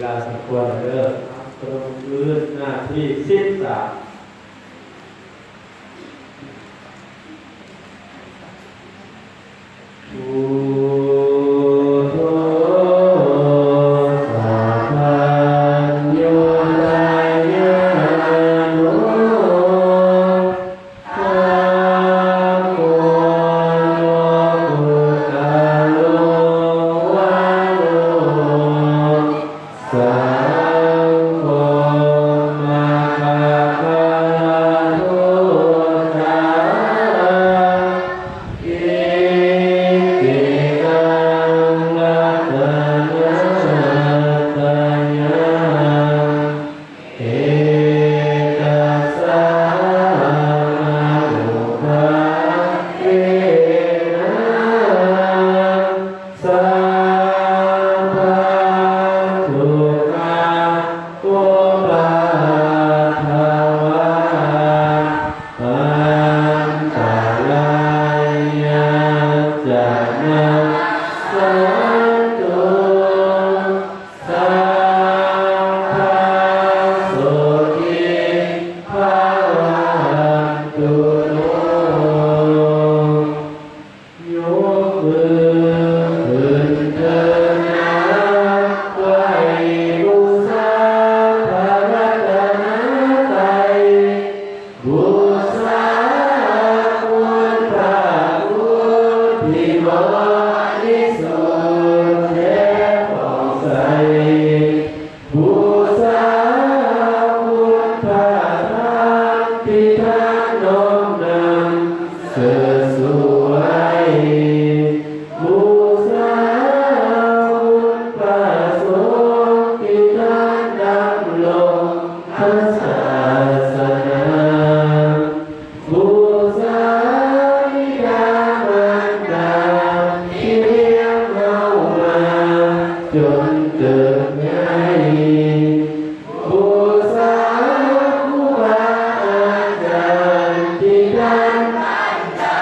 ລາສົມຄວນແລ້ວເດີ. ສະຫຼຸບຄືນໜ້າທີສິບສາມ. ຍົກມືຂຶ້ນເທີນນະ ໄຫວ້ບູຊາພະລັດຕະນະໄຕ, ບູຊາຄຸນພະຄຸນທີ່ບໍລິສຸດແທ້ຜ່ອງໃສ. ບູຊາຄຸນພະທຳທີ່ທ່ານນ້ອມນຳເຊີດຊູໄວ້, ບູຊາຄຸນພະສົງທີ່ທ່ານດຳລົງພະສາສະໜາ. ບູຊາບິດາມານດາທີ່ລ້ຽງເຮົາມາຈົນເຕີບໃຫຍ່, ບູຊາຄູບາອາຈານທີ່ທ່ານບັນດາ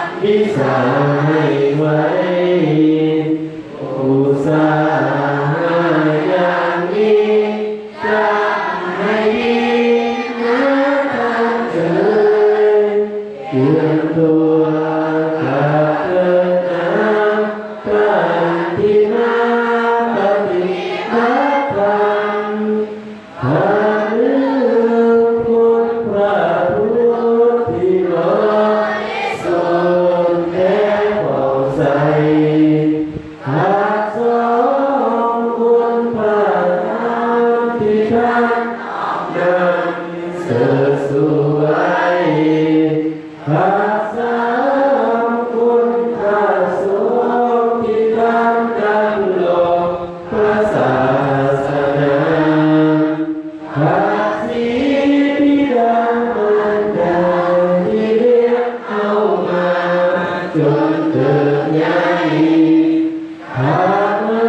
ນວິຊາໃຫ້ໄວ້, ອຸດສາຫະຍາງຍິ່ງ ຈະໃຫ້ດີນາທ່ານເອີຍ, ເຕຍມຕົວກັບເທີນນາທ່ານທີ່ມາປະຕິບັດທຳ, ທ່ານຄືຄຸນພະພຸດທີ່ບໍລິສຸດແທ້ຜ່ອງໃສ. ຮັກສອງຄຸນພະທຳທີ່ທ່ານນຳເຊີດຊູໄວ້, ຮັກສາມຄຸນພະສົງທີ່ທ່ານດຳລົງພະສາສະໜາ. ພະສີບິດາມານດາທີ່ລ້ຽງເຮົາມາຈົນເຕີບໃຫຍ່, ພະມະຫາ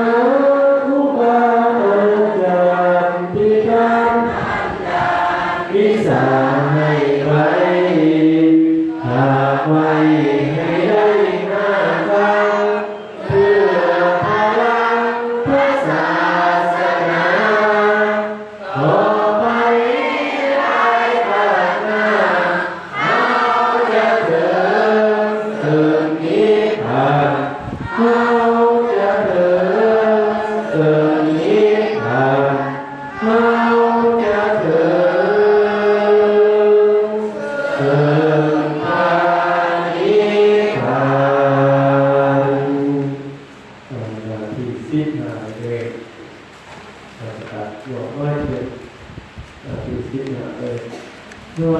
ຄູບາອາຈານທີ່ທ່ານບັນດານວິຊາໃຫ້ໄວ້, ຝາກໄວ້ໃຫ້ໄດ້ມາຟັງ ເພື່ອພະລັງພະສາສະໜາ. ຂໍໄປໃນພາຍພາກໜ້າ ເຮົາຈະເທີງເສີມນິບພານ, ເຮົາຈະເທີງເສີມນິບພານ. ເຮົາຈະເທີງເສີມພະນິບພານ. ໜ້າທີສິບຫ້າເລີຍ, ເຮົາຈະກະບອກໜ້ອຍໜຶ່ງ. ໜ້າທີສິບຫ້າເລີຍ. Namo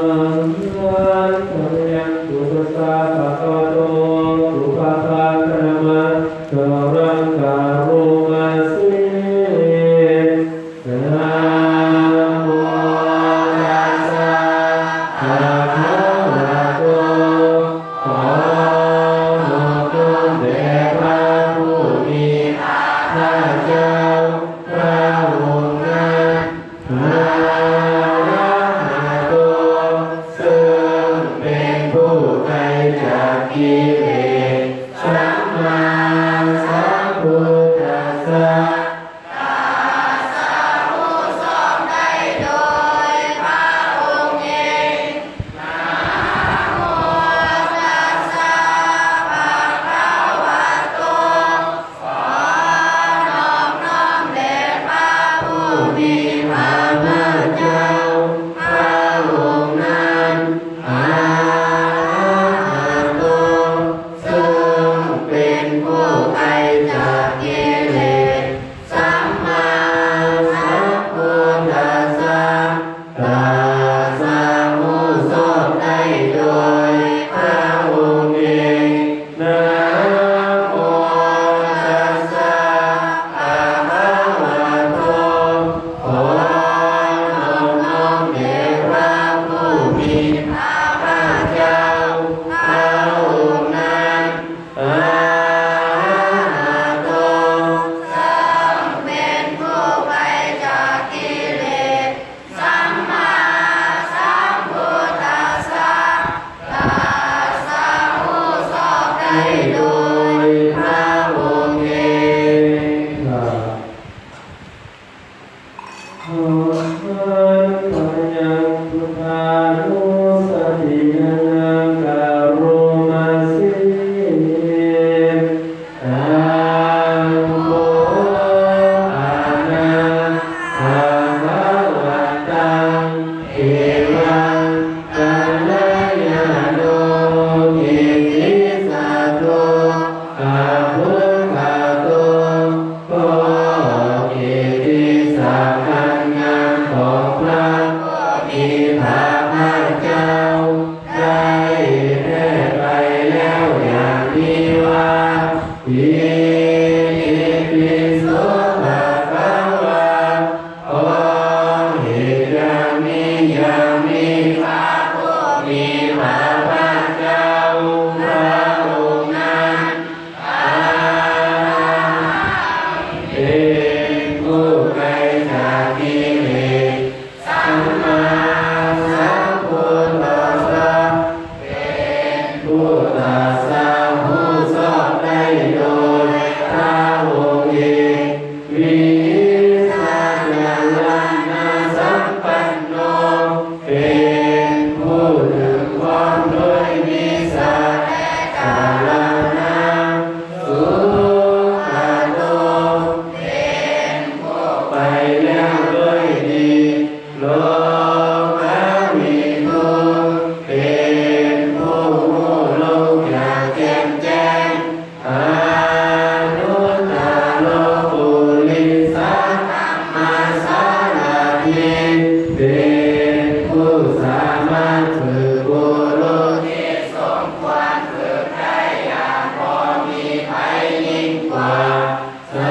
tassa bhagavato pubbabhāganama taraṃ karoma se. Namo tassa bhagavato, ຂໍນອບນ້ອມແດ່ພະຜູ້ມີພະພາກເຈົ້າພະອົງນັ້ນ, arahato, ເຊິ່ງເປັນຜູ້ໄກຈາກກິເລດ, sammāsambuddhassa, ໂດຍພະອົງເອງ. ຂ້າພະຍັງພຸດທານຸສະຕິຍານັງກະໂຣມະສິ ຕັງ ໂພ ອະນາ ພະຄະວະຕັງ ເອວັງ ກັນລະຍາໂນ ກິດຕິສາໂຕ ອະປຸກຄະໂຕ ຂໍກິດຕິສັກການງາມຂອງພະຜູ້ມີພະພາກເຈົ້າ ໄດ້ແຜ່ໄປແລ້ວຢ່າງນີ້ວ່າ ອິຕິປິໂສ ພະຄະວາ ຂໍເຫດຢ່າງນີ້ ຢ່າງນີ້ ພະຜູ້ມີພະພາກເຈົ້າ ພະອົງນັ້ນ ເປັນຜູ້ໄກຈາກກິເລດ ສຳມາສຳພຸດທະສະ ເປັນຜູ້ຕັດສະຮູ້ຊອບໄດ້ໂດຍພະອົງເອງ ວິຊາຈາລະນະສຳປັນໂນ ເປັນຜູ້ເຖິງພ້ອມດ້ວຍວິຊາຈາລະນະ ສຸຂະໂຕ ເປັນຜູ້ໄປແລ້ວດ້ວຍດີ ໂລກາວິທູ ເປັນຜູ້ຮູ້ລົງຢ່າງແຈ່ມແຈ້ງ ອະນຸດຕະໂລ ປຸລິສະທຳມະສາລະຖິ ເປັນຜູ້ສາມາດຝຶກບຸລຸດທີ່ສົມຄວນຝຶກໄດ້ຢ່າງບໍ່ມີໃຜຍິ່ງກວ່າ ສັ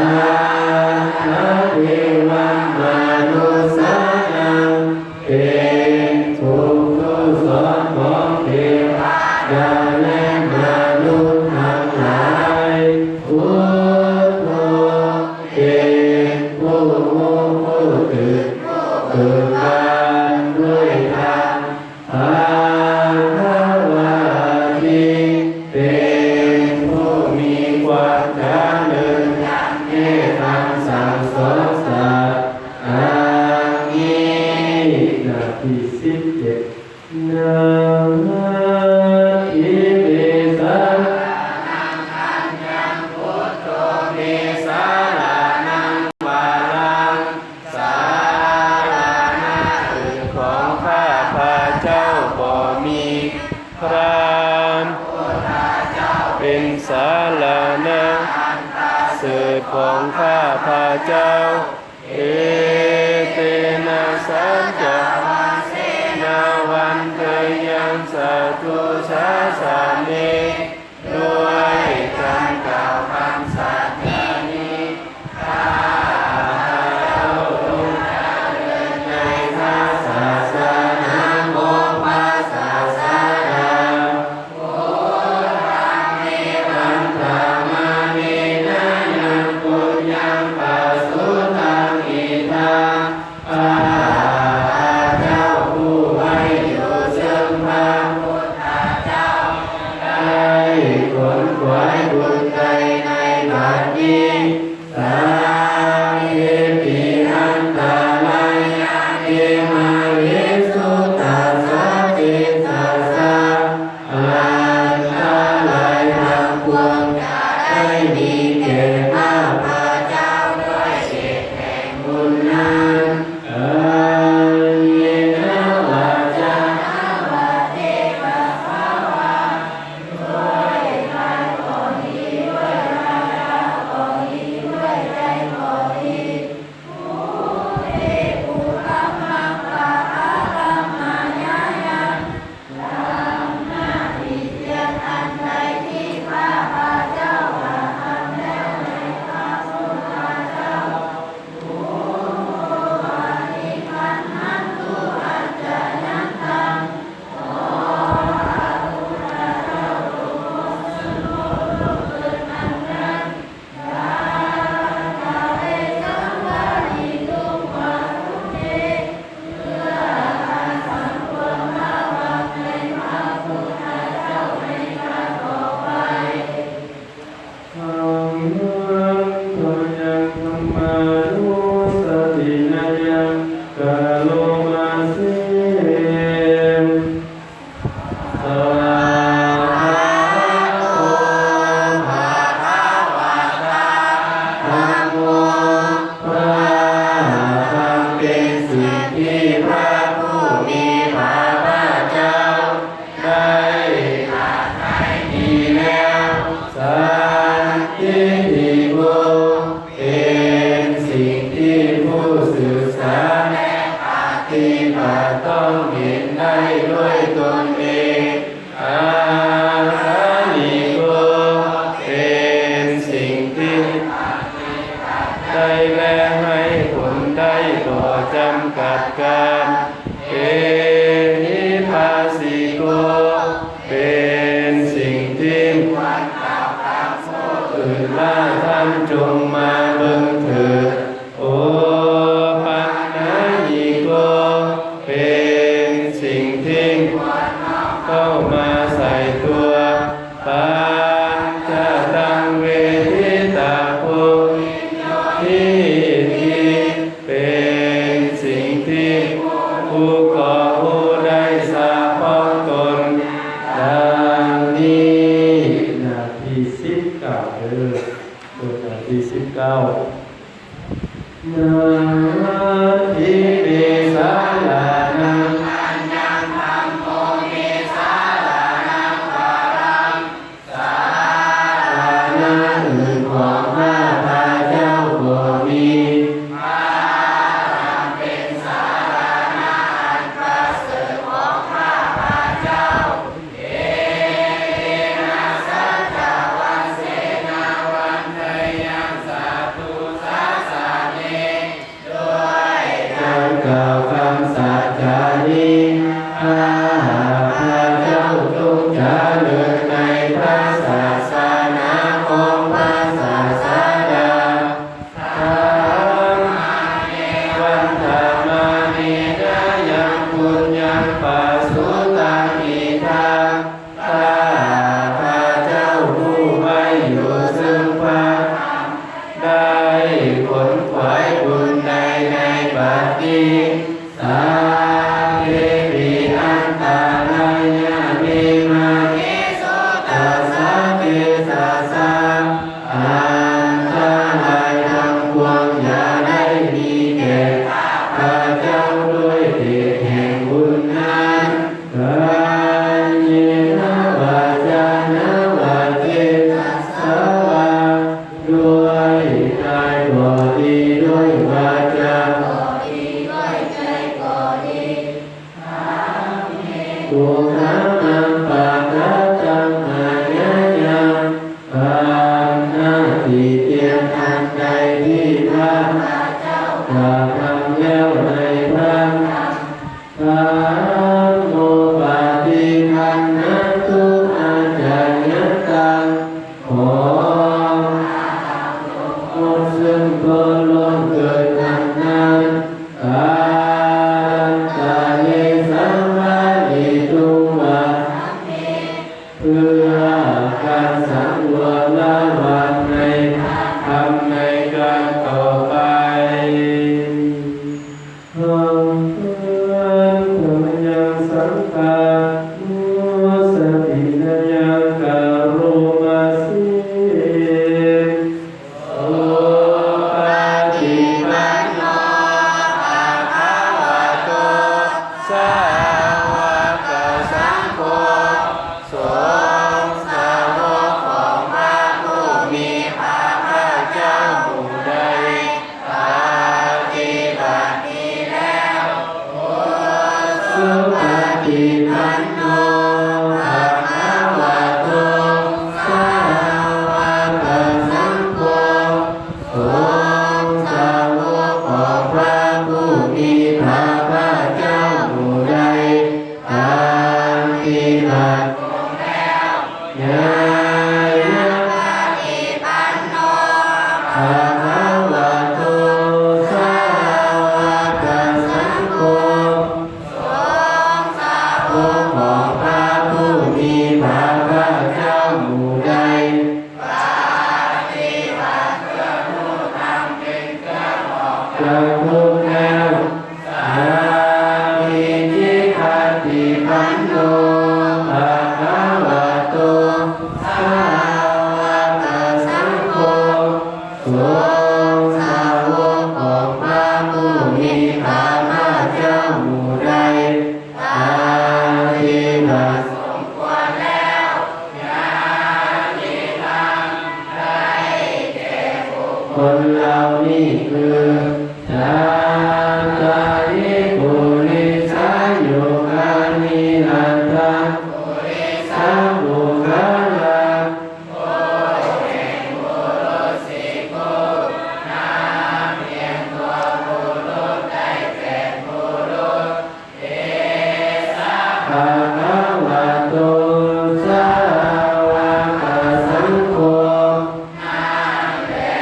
ດທະເທວະມະນຸດສານັງ ເປັນຜູ້ຝຶກສອນຂອງເທວະດາ ແລະ ມະນຸດທັງຫຼາຍ ພຸດໂທ ເປັນຜູ້ຮູ້ຜູ້ຕື່ນ ເບີກບານດ້ວຍທຳ ພະຄະວາຕິ ເປັນຜູ້ມີຄວາມຈະເລີນທຳ ແນະນຳສັ່ງສອນສັດ ອັນນີ້ ໜ້າທີສິບເຈັດ ນາທິເມສາ ສາລະນັງ ອັນຍັງ ພຸດໂທ ເມສາລະນັງ ວາລັງ ສາລະນະອື່ນຂອງຂ້າພະເຈົ້າບໍ່ມີ ພຣະພຸດທະເຈົ້າເປັນສາລະນະອັນປະເສີດຂອງຂ້າພະເຈົ້າ ເອເຕນະ ສັນຈະວາເສນະ ວັນທະຍັງ ສັດຖຸສາສະເນ ດ້ວຍການກ່າວຄຳສັດຈານີ້ ຂ້າພະເຈົ້າຈົ່ງຈະເລີນໃນພະສາສະໜາຂອງພະສາສະດາ ພຸດທັງ ເມຕັນຕະມະເນນະ ຍັງປຸນຍັງປະສຸຕັງ ອິດຖັງ ຂ້າພະເຈົ້າຜູ້ໄວ້ຢູ່ເຊິ່ງພະພຸດທະເຈົ້າ ໄດ້ຂົນຂວາຍບຸນໃດໃນບັດນີ້ ສັບພິຕິອັນຕະລາຍະ ເອ ມະເຫສຸຕັດສະ ເຕຈະສາ ອັນຕະລາຍທັງປວງຈະໄດ້ມີແກ່ຂ້າພະເຈົ້າດ້ວຍເດດແຫ່ງບຸນນັ້ນ ກາເຍນະ ວາຈາ ວະເຈຕະສາວາ ດ້ວຍກາຍຂອງ ຈົ່ງມາເບິ່ງເຖີດ ໂອປັນນະຍິໂກ ເປັນສິ່ງທີ່ເຂົ້າມາໃສ່ຕົວ ປັນຈະຕັງເວທິຕາໂພ ທີ່ເປັນສິ່ງທີ່ຜູ້ກໍຮູ້ໄດ້ສະເພາະຕົນ ດັ່ງນີ້. ໜ້າທີ່ສິບເກົ້າເດີ ເປີໜ້າທີ່ສິບເກົ້າ. ນາທິເມສາລານັງ ອັນຍັງທຳໂມເມສາລານັງ ວາລັງ ສາລານະອື່ນຂອງຂ້າພະເຈົ້າບໍ່ມີ ພະທຳເປັນສາລານະອັນປະເສີດຂອງຂ້າພະເຈົ້າ ເອເຕນະສັດຈະວັນເຊນະວັນໄທຍັງສາທຸສາສະເນ ດ້ວຍການກ່າວຄຳສັດຈານີ້ ຂ້າພະເຈົ້າຈົ່ງຈະເລີນໃນພະສາສະໜາຂອງພະສາສະດາ. ທຳມະເນ ວັນທະມະເນນະ ຍັງປຸນຍັງປະສຸຕັງ ອິທັງ ຂ້າພະເຈົ້າຮູ້ໄວ້ຢູ່ເຊິ່ງພະ ໄດ້ຂົນຂວາຍບຸນໃດໃນບັດນີ້ ສາເພປິອັນຕະລາຍະເມ ມະເກ ໂສຕະສາ ເຕສະສາ ອັນຕະລາຍທັງປວງຢ່າໄດ້ມີແກ່ຂ້າພະເຈົ້າດ້ວຍເດດແຫ່ງບຸນນັ້ນ ກາເຍນະວາຈານະວາເຈຕະສະວາ ດ້ວຍກາຍກໍດີ ດ້ວຍວາຈາກໍດີ ດ້ວຍໃຈກໍດີ ທຳເມ ກຸກະມັງປະກະຕັງ ມາຍາຍັງ ກຳໜ້າທີ່ຕຽມອັນໃດທີ່ຂ້າພະເຈົ້າກະທຳແລ້ວໃນພະທຳ ທຳໂມປະຕິພັນນະຕຸ ອາຈາຍັນຕັງ ຂໍເອົາເຊິ່ງໂທດລ່ວງເກີນອັນນັ້ນ ກາລັນຕະເລ ສຳວາລິຕຸງ ວາທຳເມ ເພື່ອການສັງວອມລະວັງໃນທຳໃນການຕໍ່ໄປ. ຫັງ ທຳມະຍັງ ສັງຄານຸສະຕິນະຍັງ ກະໂຣມະເສ. ສຸປະຕິປັນໂນ ພະຄະວະໂຕ ສາວະກະສັງໂຄ ສົງສາວົກຂອງພະຜູ້ມີພະພາກເຈົ້າໝູ່ໃດ ປະຕິບັດດີແລ້ວ ໂອ ສຸປະຕິປັນໂນ ພະຄະວະໂຕ ສາວະກະສັງໂຄ ສົງສາວົກຂອງພະຜູ້ມີພະພາກເຈົ້າໝູ່ໃດ ປະຕິບັດ ຍາຍະປະຕິປັນໂນ ພະຄະວະໂຕ ສາວະກະສັງໂຄ ສົງສາວົກຂອງພະຜູ້ມີພະພາກເຈົ້າໝູ່ໃດ ປະຕິບັດເພື່ອຮູ້ທຳເປັນເຄື່ອງອອກຈາກທຸກແລ້ວ ສາມີຈິປະຕິປັນໂນ ພະຄະວະໂຕ ສາວະກະສັງໂຄ ສົງສາວົກຂອງພະຜູ້ມີພະພາກເຈົ້າໝູ່ໃດ ປະຕິບັດສົມຄວນແລ້ວ ຍາຕິທຳ ໄດ້ແກ່ບຸກຄົນເຫຼົ່ານີ້ຄື ຈັດຕາລິ ປຸລິສະຍຸການິ ອັດຖະ ປຸລິສະບຸກຄະລາ ຜູ້ເປັນບຸລຸດສີ່ຄູ່ ນັບຮຽງຕົວບຸລຸດໄດ້ແປດບຸລຸດ ເອສະ ພະຄະວະໂຕ ສາວະກະສັງໂຄ ນັ້ນແລະ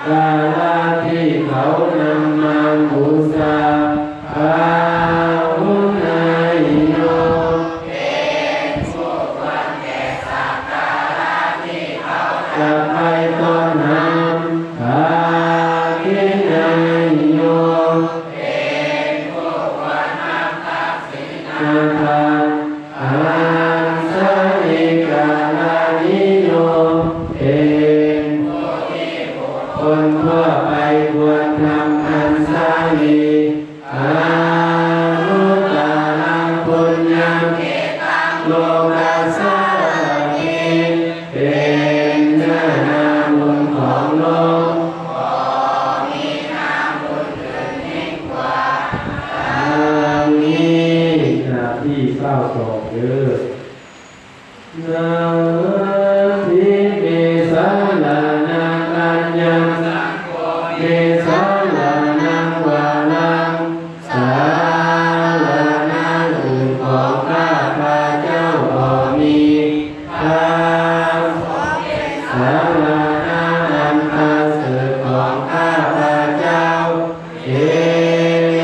ກາລະທີ່ເຂົານຳມາບູຊາ ພາຫຸນາຍໂຍ ເປັນຜູ້ຄວນແກ່ສັກກາລະທີ່ເຂົາຈະໄປຕ້ອນຮັບ ທັກຂິນາຍໂຍ ເປັນຜູ້ຄວນຮັບທັກຂິນາທານ ອັນຊາລິກາລະນິໂຍ ເປັນຜູ້ທີ່ບຸກຄົນທົ່ວໄປຄວນທຳອັນຊາລີ ອະນຸດຕາລັງປຸນຍັງ ເອຕັງໂລກັດສາຕິ ເປັນເນື້ອນາບຸນຂອງໂລກ ບໍ່ມີນາບຸນອື່ນ ດັ່ງນີ້ ໜ້າທີຊາວສອງເດີ ນາທິເມສາລານັງ ອັນຍັງ ເມສາລານັງ ວາລັງ ສາລານັງອື່ນຂອງຂ້າພະເຈົ້າບໍ່ມີ ທັງສາລານັງອັນປະເສີດຂອງຂ້າພະເຈົ້າ ເອເຕ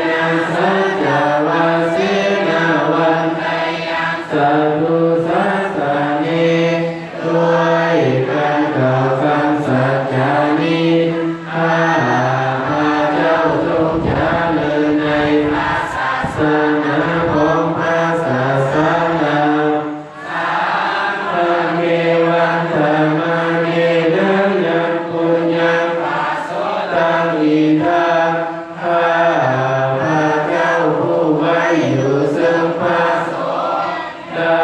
ນະສັດຈະວາເສນະວັນທະຍັງ ສາທຸສາສະເນ ດ້ວຍການກ່າວຄຳສັດຈານີ້ ຂ້າພະເຈົ້າຊົງຈະເລີນໃນພະສາສະໜາຂອງພະສາສະດາ ສັງຄະເມວັດທະມະເນນະ ຍັງປຸນຍັງປະໂສຕັງ ອີກທັງ ຂ້າພະເຈົ້າຜູ້ໄວ້ຢູ່ເຊິ່ງພະສົງ ໄດ້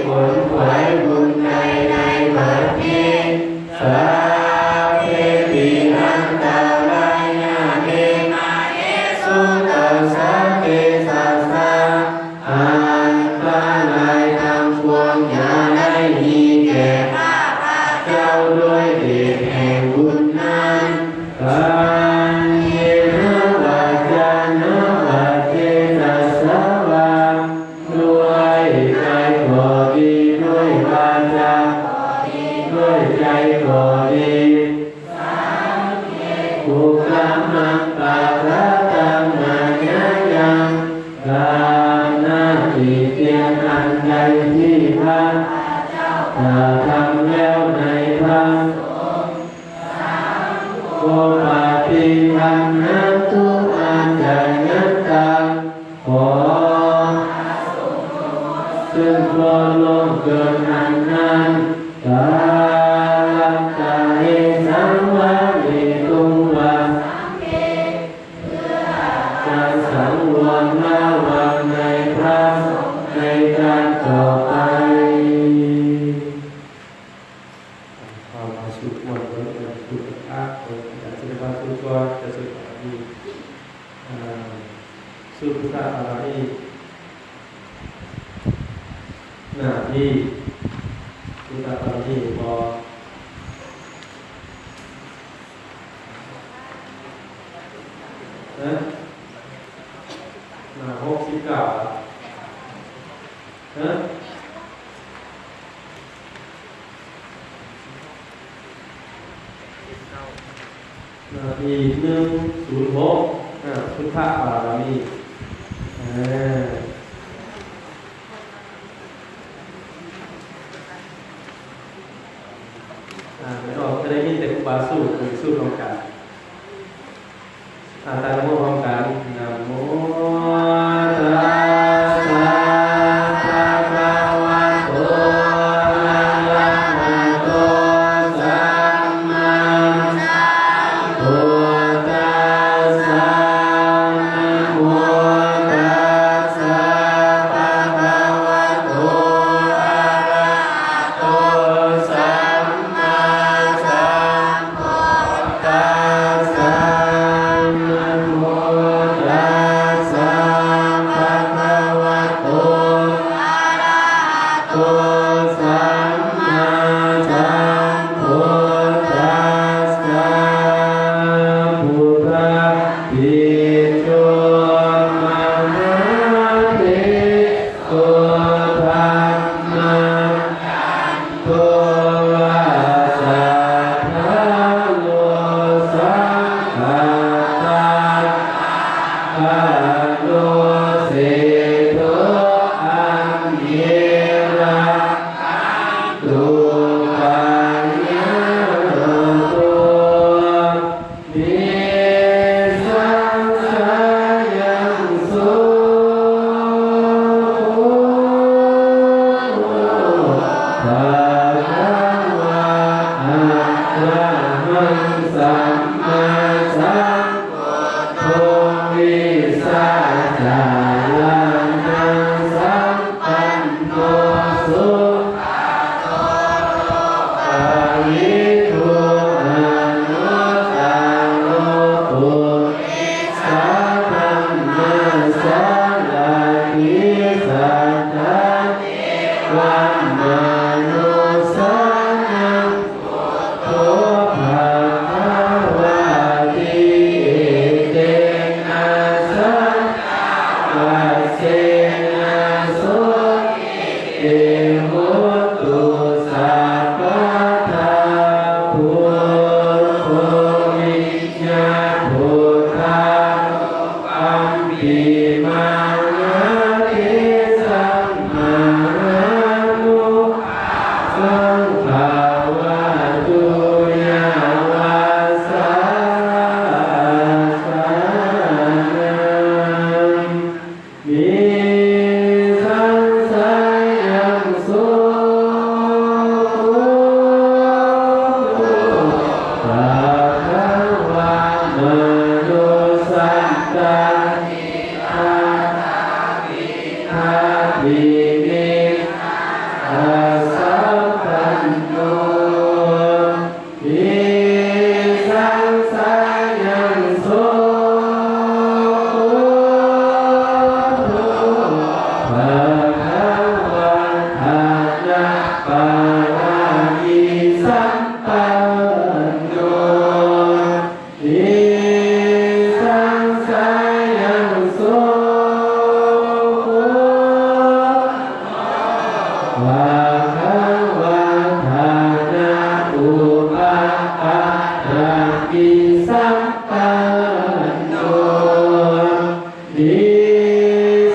ຂົນຂວາຍບຸນໃດໃນບັດນີ້ ສັບເພ ຕິອັນຕະລາຍາ ເນ ມະເຫສຸ ຕັດສະ ເຕຊະສາ ອັນຕະລາຍທັງປວງຢ່າໄດ້ມີແກ່ຂ້າພະເຈົ້າດ້ວຍເດດແຫ່ງບຸນນັ້ນ ກັນເທນະວາຈານະວາເຈຕະສະວາ ດ້ວຍກາຍກໍດີ ດ້ວຍວາຈາກໍດີ ດ້ວຍໃຈກໍດີ ສັງເຄ ຄຸກຄະມັງ ປະກະຕັງ ມາຍາຍັງ ການນະຕິຕຽນອັນໃດທີ່ພະເຈົ້າກະທຳແລ້ວໃນພະສົງ ໂອປາຕິທັນນະຕຸ ອາຈາຍັນຕັງ ຂໍເຊິ່ງບໍ່ລ່ວງເກີນອັນນັ້ນ ກາລັນຕະເອສັງວະເນຕຸງວາ ການສັງວອນລະວັງໃນພະສົງໃນການຕໍ່ໄປ ເຮົາມາສວດມົນເບິ່ງ ເບິ່ງ ເບິ່ງ ອ່ານ ເບິ່ງ ອາຈານສິລະປະສູດກ່ອນ ຈະສວດບາລີ ອ່າ ສູດພຸດທະບາລະມີ ໜ້າທີ່ພຸດທະບາລະມີບໍ່ ຮະ ໜ້າຫົກສິບເກົ້າ ຮະ ໜ້າທີ່ໜຶ່ງສູນຫົກ ອ່າ ພຸດທະບາລະມີ ເອີ ອ່າ ແມ່ນອອກຈະໄດ້ຍິນແຕ່ຄູບາສູດ ເປັນສູດຂອງການ ອາ ຕັ້ງນະໂມພ້ອມກັນ ນະໂມຕັດສະ ພະຄະວະໂຕ ອະລະຫະໂຕ ສຳມາສຳພຸດທັດສະ ນະໂມຕັດສະ ພະຄະວະໂຕ ອະລະຫະໂຕ ສຳມາສຳ ພຸດທັດສະ ນະໂມ ສຳມາສຳພຸດໂທ ວິຊາຈາລະນະສັມປັນໂນ ສຸກຂະໂຕໂລກະວິທູ ອະນຸດຕະໂລ ປຸລິສະທຳມະສາລະຖິ ສັດຖາເທວະມະນຸດສານັງ ໂຕພະຄະວາຕິ ເອເຕນະ ສັດທາ ວັດເສນະ ໂສ ເຕ ໂຫຕຸ ສັບພະທາ ພຸດໂທ ວິຍະ ພຸດທານຸກຳປິ ມະຫາເທສັງ ມະຫານຸພາ ສັງພະວະຕຸ ຍາວະສະສະນັງ ນິສັງສະຍັງ ໂສ ພະຄະວາ ມະໂນ ສັດຕາ ທາ ທາ ທິ ມິ ສະ ສັມປັນໂນ ວິສັງສະຍັງ ໂສ ພະຄະວາ ທານະປາລະມີ ສະ ປັນໂນ ວິສັງສະຍັງ ໂສ ພະຄະວາ ທານະອຸປະປາລະມີ ສະ ປັນໂນ ວິ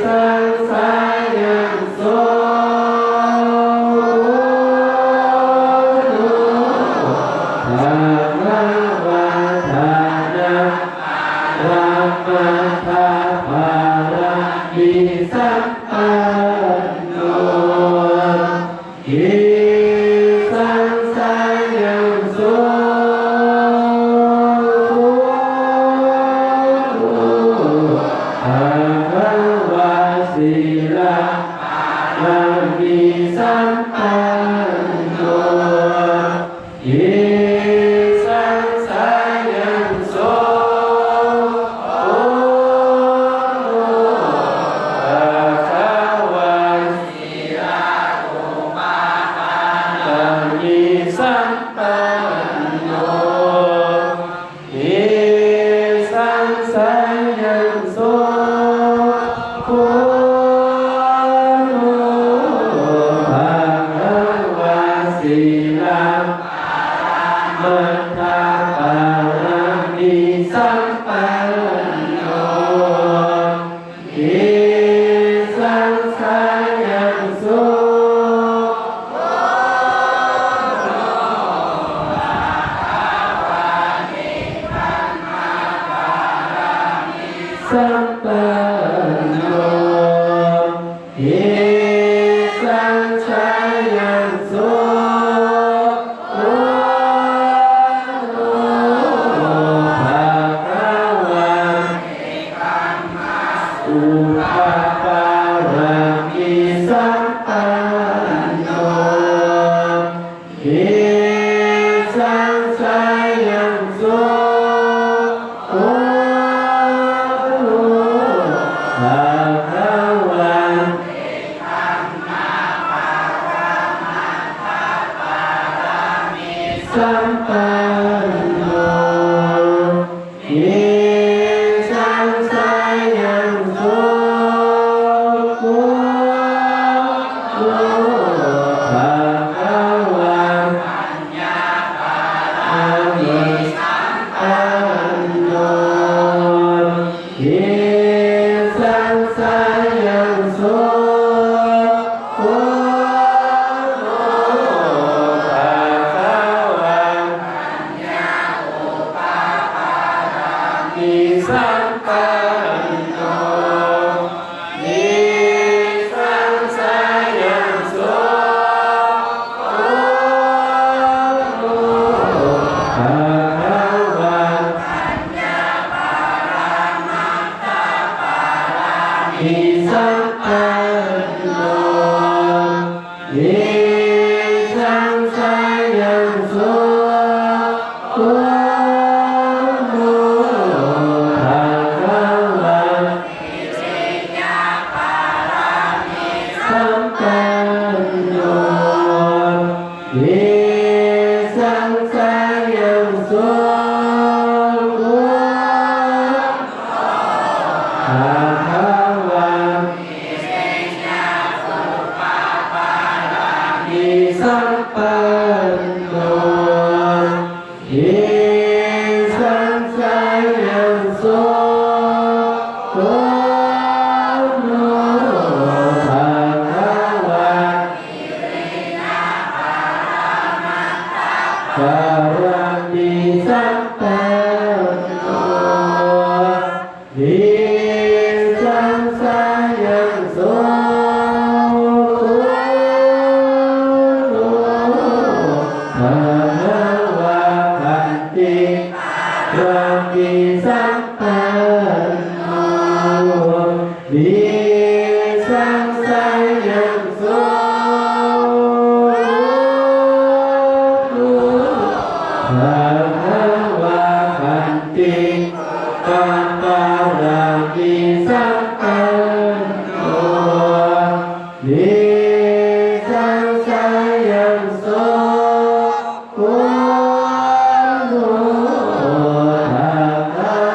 ສັງສະຍັງ ໂສ ພະຄະວາ ທານະ ລະມັດຖະປາລະມີ ສະ ປັນໂນ ວິສັງສະຍັງ ໂສ ພະຄະວາ ສີລະ ລະມີ ສະ ປັນໂນ ວິສັງສະຍັງ ໂສ ພະຄະວາ ສີລະອຸປະປາລະມີ ສະ ປັນໂນ ວິສັງສະຍັງ ໂສ ໂຄ ພະຄະວາ ສີລະ ມັດຖະປາລະມີ ສະ ປັນໂນ ວິສັງສະຍັງ ໂສ ສະ ປັນໂນ ວິສັງສະຍັງ ໂສ ພະຄະວາ ອຸປະປາລະມີ ສະ ປັນໂນ ວິສັງສະຍັງ ໂສ ภะคะวะ สัมปันโน วิสังสายังสุ ภะคะวะ สัมปันโน วิสังสายังสุ ภะคะวะ ปะระมิสัมปันโน วิสังสายังสุ ภะคะวะ ขันติ ปะระมิสัมปันโน วิสังสายังสุ ภะคะวะ ขันติ ปะ ปะระมิสัมปันโน วิสังสายังสุ ภะคะ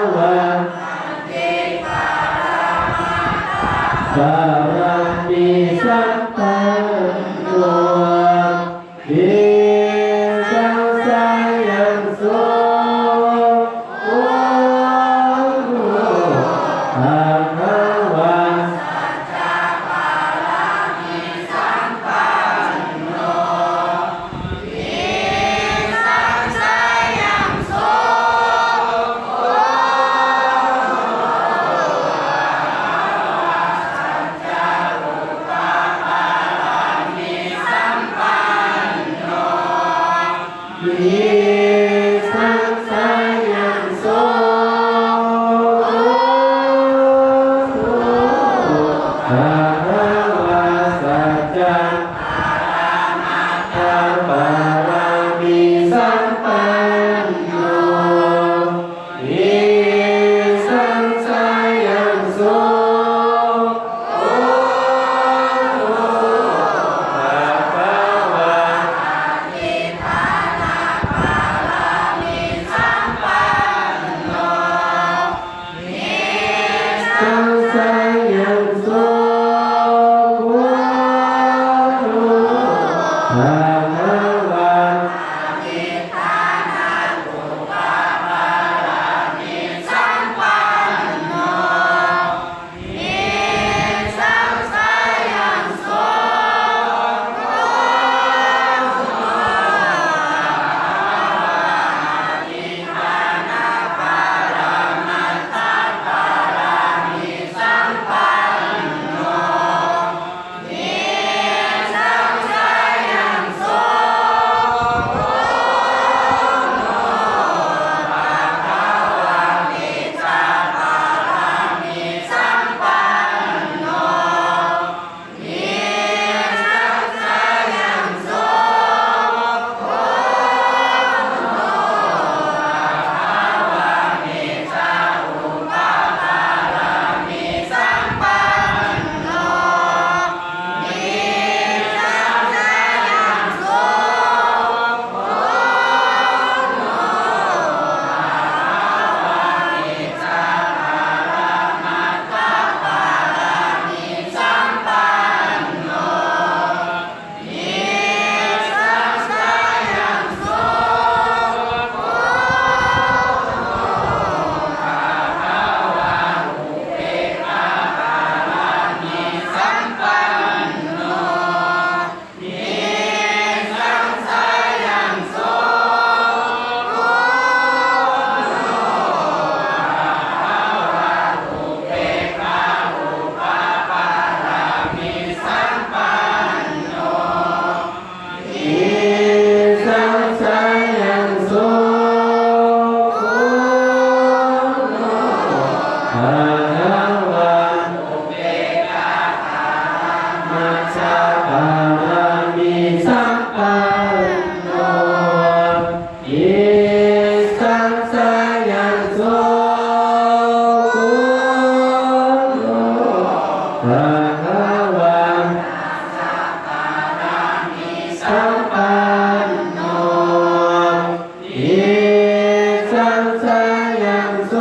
ສັງສະຍັງໂສ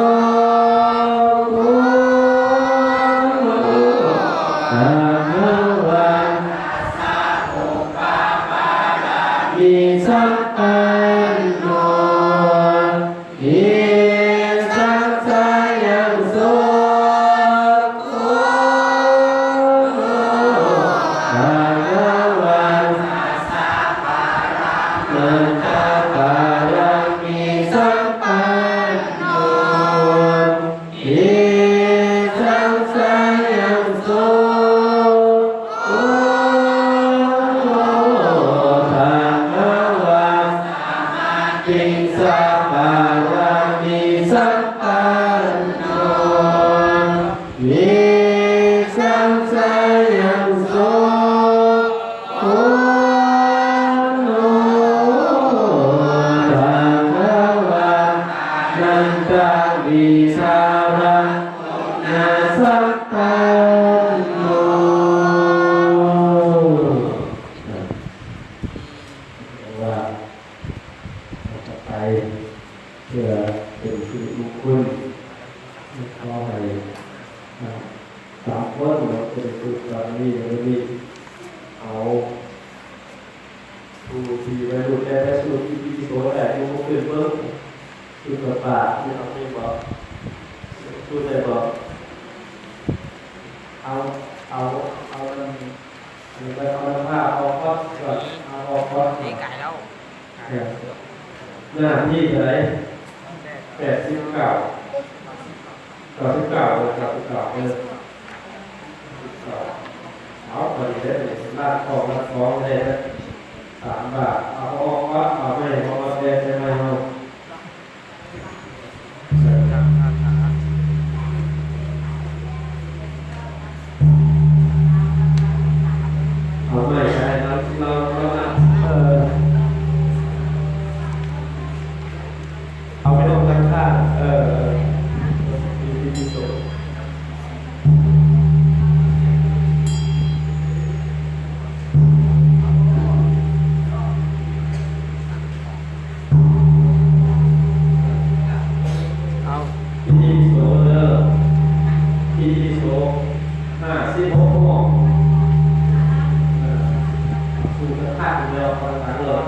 ໂອ ພະຄະວາ ມິສັມປັນໂນ ອິສັງສະຍັງໂສ ໂອ ພະຄະວາ ນັນທະບາລະມິສັມປັນໂນ ອິສັງສະຍັງໂສ ໂອ ພະຄະວາ ສະມາທິສະບາລະມິສັມປັນໂນ ວິສັງສະຍັງໂສ ໂອ ພະຄະວາ ນັນທະວິສາລະ ນະສັມປັນໂນ ວ່າ ໄປ ເພື່ອເປັນສິລິມຸງຄຸນ ຂໍໃຫ້ ອ່າ ສາມຄົນເນາະ ເປັນສຸດບາດນີ້ ມື້ນີ້ ເອົາ ຜູ້ທີ່ໄດ້ລຸ້ນແດ່ໄດ້ສູດ ອິຕິປິໂສ ໄດ້ຍົກມືຂຶ້ນເບິ່ງ ສຸດປາດ ທີ່ເຮົາມີບໍ່? ສູດໄດ້ບໍ່? ເອົາ ເອົາ ເອົານຳ ອັນນີ້ກໍເອົານຳພາອອກກ່ອນ ເອົາອອກກ່ອນ ນີ້ກາຍແລ້ວ ເອີ ໜ້າທີ່ເທົ່າໃດ? ແປດສິບເກົ້າ ເກົ້າສິບເກົ້າ ເອີ ເກົ້າສິບເກົ້າ ເອີ ເກົ້າສິບເກົ້າ ເອົາ ພໍດີເດ້ ລ້າງຂອງ ລ້າງຂອງໄດ້ ສາມບາດ ເອົາອອກກ່ອນ ເອົາໃໝ່ ເອົາອອກແດ່ໃສ່ໃໝ່ເຮົາ ເອົາໃໝ່ກໍໄດ້ ເຮົາ ເຮົານັບ ເອີ ເອົາໄປອອກທາງຂ້າງ ເອີ ເອີ ດີ ດີທີ່ສຸດ. ເອົາ ອິຕິປິໂສເດີ ອິຕິປິໂສ ຫ້າສິບຫົກ ຫ້ອງ ເອີ ສູດກະທະຢູ່ແລ້ວ ກຳລັງເລີຍ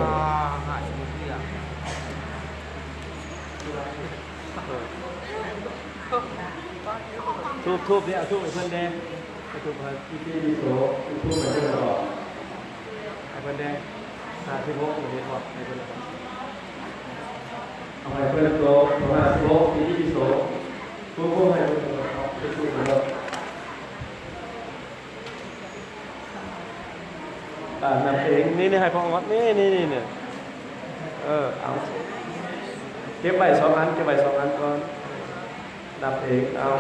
ທູບ ທູບເດ້ ເອົາທູບໃຫ້ເພິ່ນແດ່ ເອົາທູບໃຫ້ ອິຕິປິໂສ ເອົາທູບໃຫ້ເພິ່ນ ເອົາເພິ່ນແດ່ ຫ້າສິບຫົກ ເຫັນບໍ່ ໃຫ້ເພິ່ນ ເອົາໃຫ້ເພິ່ນໂຕ ຫ້າສິບຫົກ ອິຕິປິໂສ ທຸກຄົນໃຫ້ເພິ່ນ ເອົາເພິ່ນ ເອົາເພິ່ນ ເອົາເພິ່ນ. ອ່າ ນັບເອງ ນີ້ ນີ້ ໃຫ້ພໍ່ອອກ ນີ້ ນີ້ ນີ້ ນີ້ ເອີ ເອົາ ເກັບໄວ້ສອງອັນ ເກັບໄວ້ສອງອັນກ່ອນ ນັບເອງ ເອົາ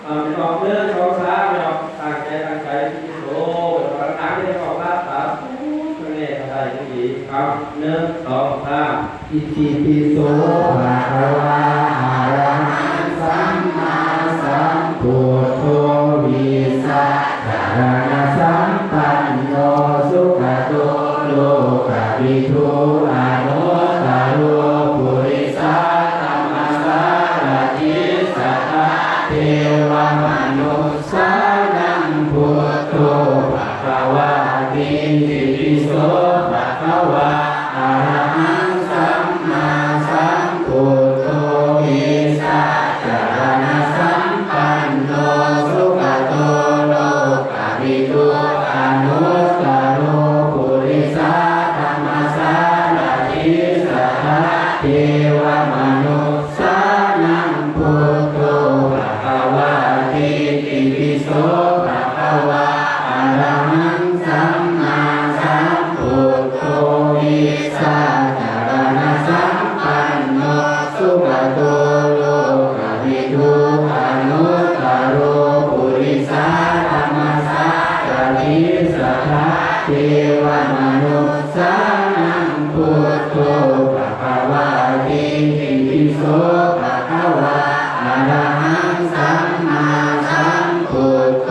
ເອົາ ແມ່ນອອກ ໜຶ່ງ ສອງ ສາມ ແມ່ນອອກ ຕັ້ງໃຈ ຕັ້ງໃຈ ອິຕິປິໂສ ຕັ້ງໃຈ ອອກ ຫຼັບຕາ ສູດ ເບິ່ງແນ່ ກໍໄດ້ ຍັງດີ ເອົາ ໜຶ່ງ ສອງ ສາມ ອິຕິປິໂສ ພະຄະວາ ອະລະຫັງ ສຳມາສຳພຸດໂທ ວິຊາຈາລະນະສຳປັນໂນ ສຸກະໂຕ ໂລກະວິທູ ອະນຸດຕະໂລ ປຸລິສະທຳມະສາລະຖິ ສັດທາເທວະມະນຸດສານັງ ພຸດໂທ ພະຄະວາ ອິຕິປິໂສ ພະຄະວາ ອະລະຫັງ ສຳມາສຳພຸດໂທ ວິຊາຈາລະນະສຳປັນໂນ ສຸກະໂຕ ໂລກະວິທູ ອະນຸດຕະໂລ ປຸລິສະທຳມະສາລະຖິ ສັດທາເທວະມະນຸດສານັງ ພຸດໂທ ພະຄະວາ ອິຕິປິໂສ ພະຄະວາ ອະລະຫັງ ສຳມາສຳພຸດໂທ ວິຊາຈາລະນະສຳປັນໂນ ສຸກະໂຕ ໂລກະວິທູ ອະນຸດຕະໂລ ປຸລິສະທຳມະສາລະຖິ ສັດທາເທວະມະນຸດສານັງ ພຸດໂທ ພະຄະວາ ภะคะวะ อะระหัง สัมมาสัมพุทโธ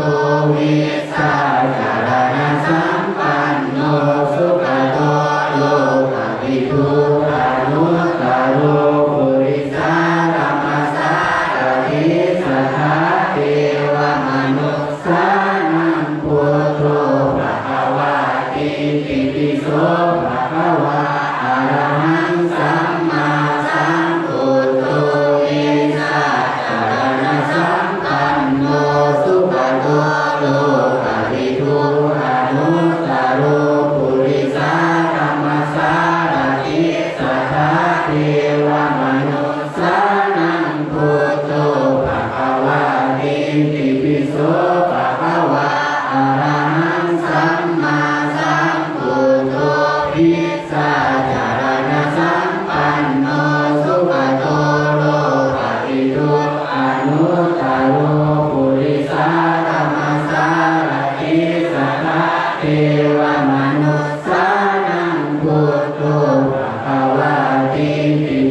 วิชชาจารณะสัมปันโน สุขะโต โลกะวิทู อนุตตะโร ปุริสะธัมมะสารถิ สัทธา เทวะมะนุสสานัง พุทโธ ภะคะวาติ อิติปิโส ภะคะวะ อะระหัง สัมมาสัมพุทโธ วิชชาจารณะสัมปันโน สุขะโต โลกะวิทู อนุตตะโร ปุริสะธัมมะสารถิ สัทธา เทวะมะนุสสานัง พุทโธ ภะคะวาติ อิติปิโส ภะคะวะ อะระหัง สัมมาสัมพุทโธ วิชชาจารณะสัมปันโน สุขะโต โลกะวิทู อนุตตะโร ปุริสะธัมมะสารถิ สัทธา เทวะมะนุสสานัง พุทโธ ภะคะวาติ อิติ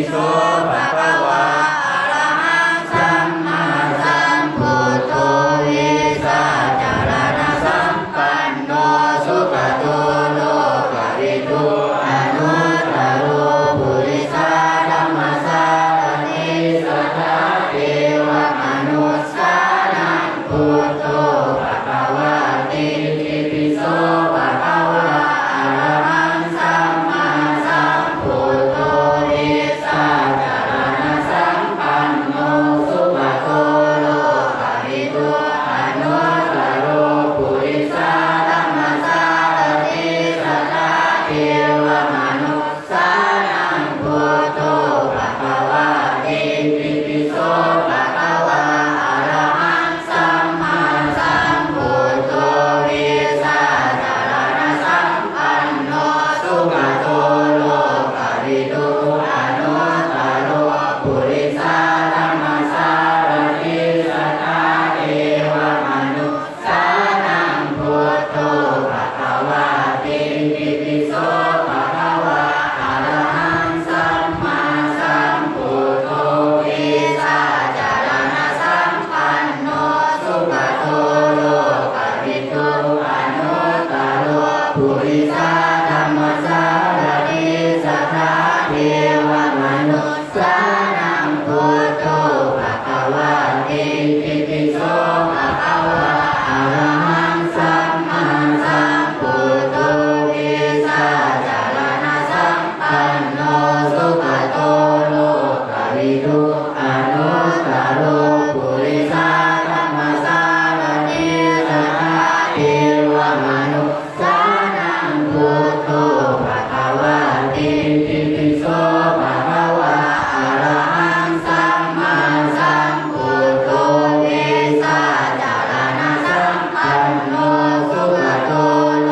โส ภะคะวา อะระหัง สัมมาสัมพุทโธ วิชชาจารณะสัมปันโน สุขโต โลกวิทู อนุตตโร ปุริสธรรมสารถิ สัทธา เทวมนุสสานัง พุทโธ ภะคะวาติ อิติปิโส ภะคะวา อะระหัง สัมมาสัมพุทโธ วิชชาจารณะสัมปันโน สุขโต โลกวิทู อนุตตโร ปุริสธรรมสารถิ สัทธา เทวมนุสสานัง พุทโธ ภะคะวาติ อิติปิโส ภะคะวา อะระหัง สัมมาสัมพุทโธ วิชชาจารณะสัมปันโน สุขโต โลกวิทู อนุตตโร ปุริสธรรมสารถิ สัทธา เทวมนุสสานัง พุทโธ ภะคะวาติ อิติปิโส ภะคะวา อะระหัง สัมมาสัมพุทโธ วิชชาจารณะสัม ปันโน สุขโต โลกวิทู อนุตตโร ปุริสธรรมสารถิ สัทธา เทวมนุสสานัง พุทโธ ภะคะวาติ อิติปิโส ภะคะวา อะระหัง สัมมาสัมพุทโธ วิชชาจารณะสัมปันโน สุขโต โลกวิทู อนุตตโร ปุริสธรรมสารถิ สัทธา เทวมนุสสานัง พุทโธ ภะคะวาติ อิติปิโส ภะคะวา อะระหัง สัมมาสัมพุทโธ วิชชาจารณะสัมปันโน สุขโต โล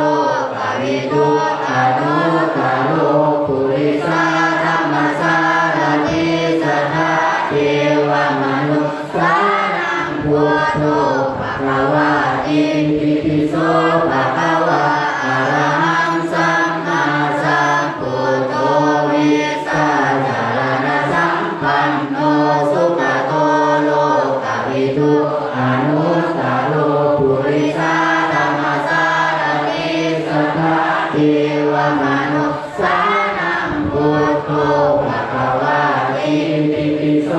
กวิทู อนุตตโร ปุริสธรรมสารถิ สัทธา เทวมนุส สานัง พุทโธ ภะคะวาติ อิติปิโส ภะคะวา อะระหัง สัมมาสัมพุทโธ วิชชาจารณะสัมปันโน สุขโต โลกวิทู อนุตตโร ปุริสธรรมสารถิ สัทธา เทวมนุส สานัง พุทโธ ภะคะวาติ อิติปิโส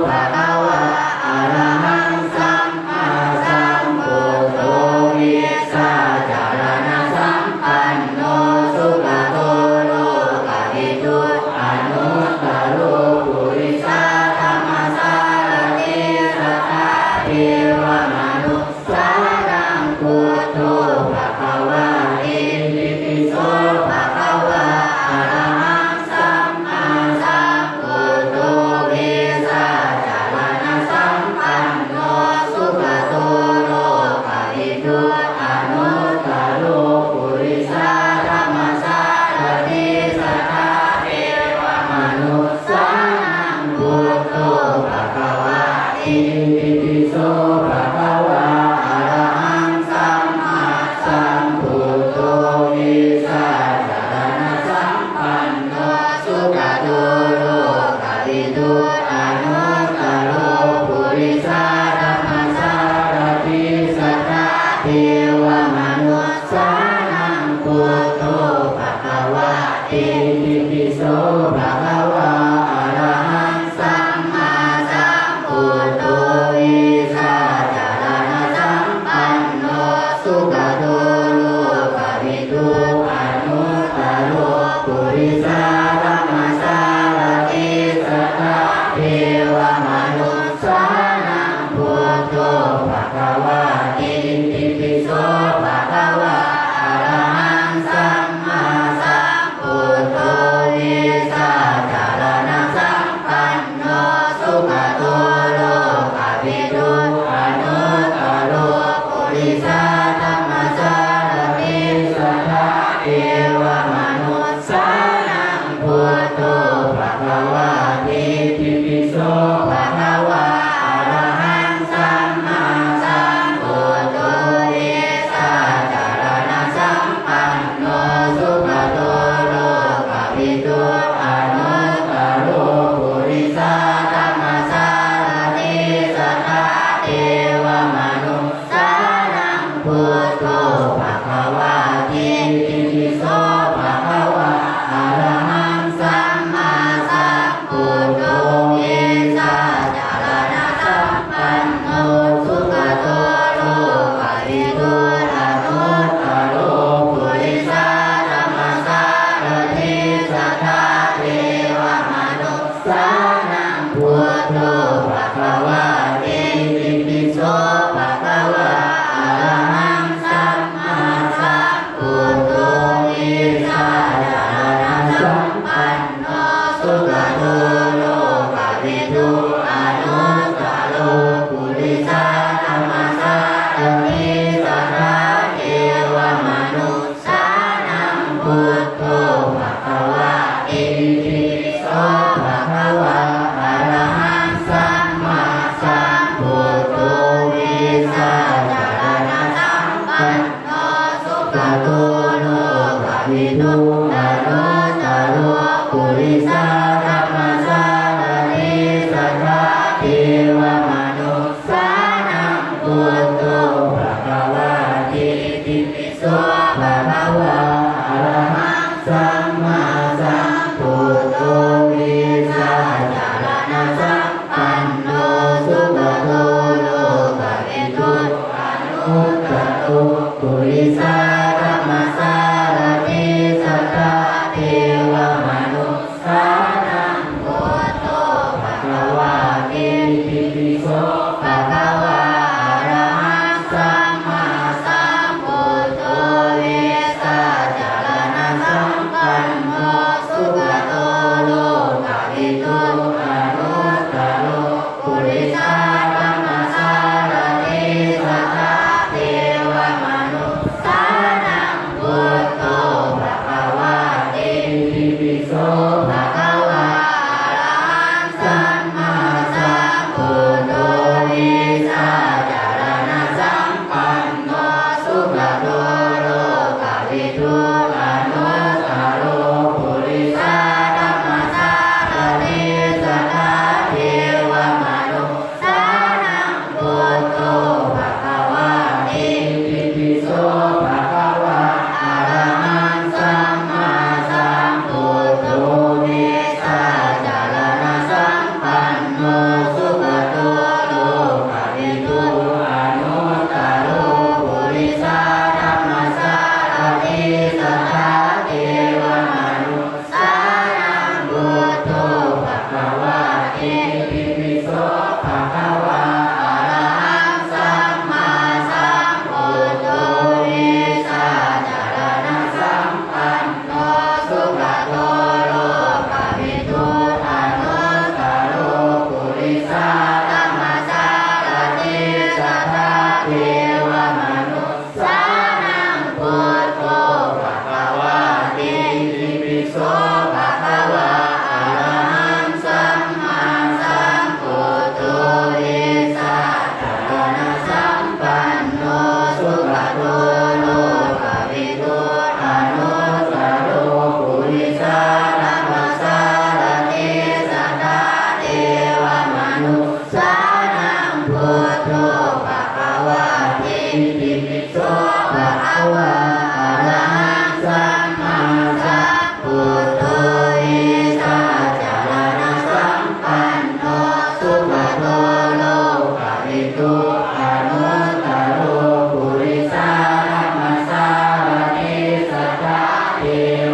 ภະคะวา อะระหัง สัมມາສຳພຸດໂທ โต ภะคะวา อิติปิโส ภะคะวา อะระหัง สัมมาสัมพุทโธ วิสาจารณสัมปันโน สุกโต โลกวิทู อนุตตโร ปุริสธรรมสารถิ สัทธา เทวมนุสสานัง พุทโธ ภะคะวา อิติปิโส ภะคะวา อะระหัง สัมมาสัมพุทโธ วิสาจารณสัมปันโน สุกโต โลกวิทู อนุตตโร ปุริสธรรมสารถิ สัทธา เทวมนุสสานัง พุทโธ ภะคะวา อิติปิโส ภะคะวา อะระหัง สัมมาสัมพุทโธ วิสาจารณสัมปันโน สุกโต โลกวิทู อนุตตโร ปุริสธรรมสารถิ สัทธา เทวมนุสสานัง พุทโธ ภะคะวา อิติปิโส ภะคะวา อะระหัง สัมมาสัมพุทโธ วิสาจารณสัมปันโน สุกโต โลกวิทู อนุตตโร ปุริสธรรมสารถิ สัทธา เทวมนุสสานัง พุทโธ ภะคะวา อิติปิโส ภะคะวา อะระหัง สัมมาสัมพุทโธ วิสาจารณสัมปันโน สุกโต โลกวิทู อนุตตโร ปุริสธรรมสารถิ สัทธา เทวมนุสสานัง พุทโธ ภะคะวา อิติปิโส ภะคะวา อะระหัง สัมมาสัมพุทโธ วิสาจารณสัมปันโน สุกโต โลกวิทู อนุตตโร ปุริสธรรมสารถิ สัทธา เทวมนุส สานัง พุทโธ ภะคะวา อิติปิโส ภະຄະວາ ອະລະຫັງ ສຳມາສຳພຸດໂທ ວິຊາຈາລະນະສຳປັນໂນ ສຸກະໂຕ ໂລກະວິທູ ອະນຸດຕະໂລ ປຸລິສະ ທຳມະສາລະຖິ ສັດທາ ເທວະມະນຸ ສານັງ ພຸດໂທ ພະຄະວາ ອິຕິປິໂສ ພະຄະວາ ອະລະຫັງ ສຳມາສຳພຸດໂທ ວິຊາຈາລະນະສຳປັນໂນ ສຸກະໂຕ ໂລກະວິທູ ອະນຸດຕະໂລ ປຸລິສະ ທຳມະສາລະຖິ ສັດທາ ເທວະມະນຸ ສານັງ ພຸດໂທ ພະຄະວາ ອິຕິປິໂສ ພະຄະວາ ອະລະຫັງ ສຳມາສຳພຸດໂທ ວິຊາຈາລະນະສຳປັນໂນ ສຸກະໂຕ ໂລກະວິທູ ອະນຸດຕະໂລ ປຸລິສະ ທຳມະສາລະຖິ ສັດທາ ເທ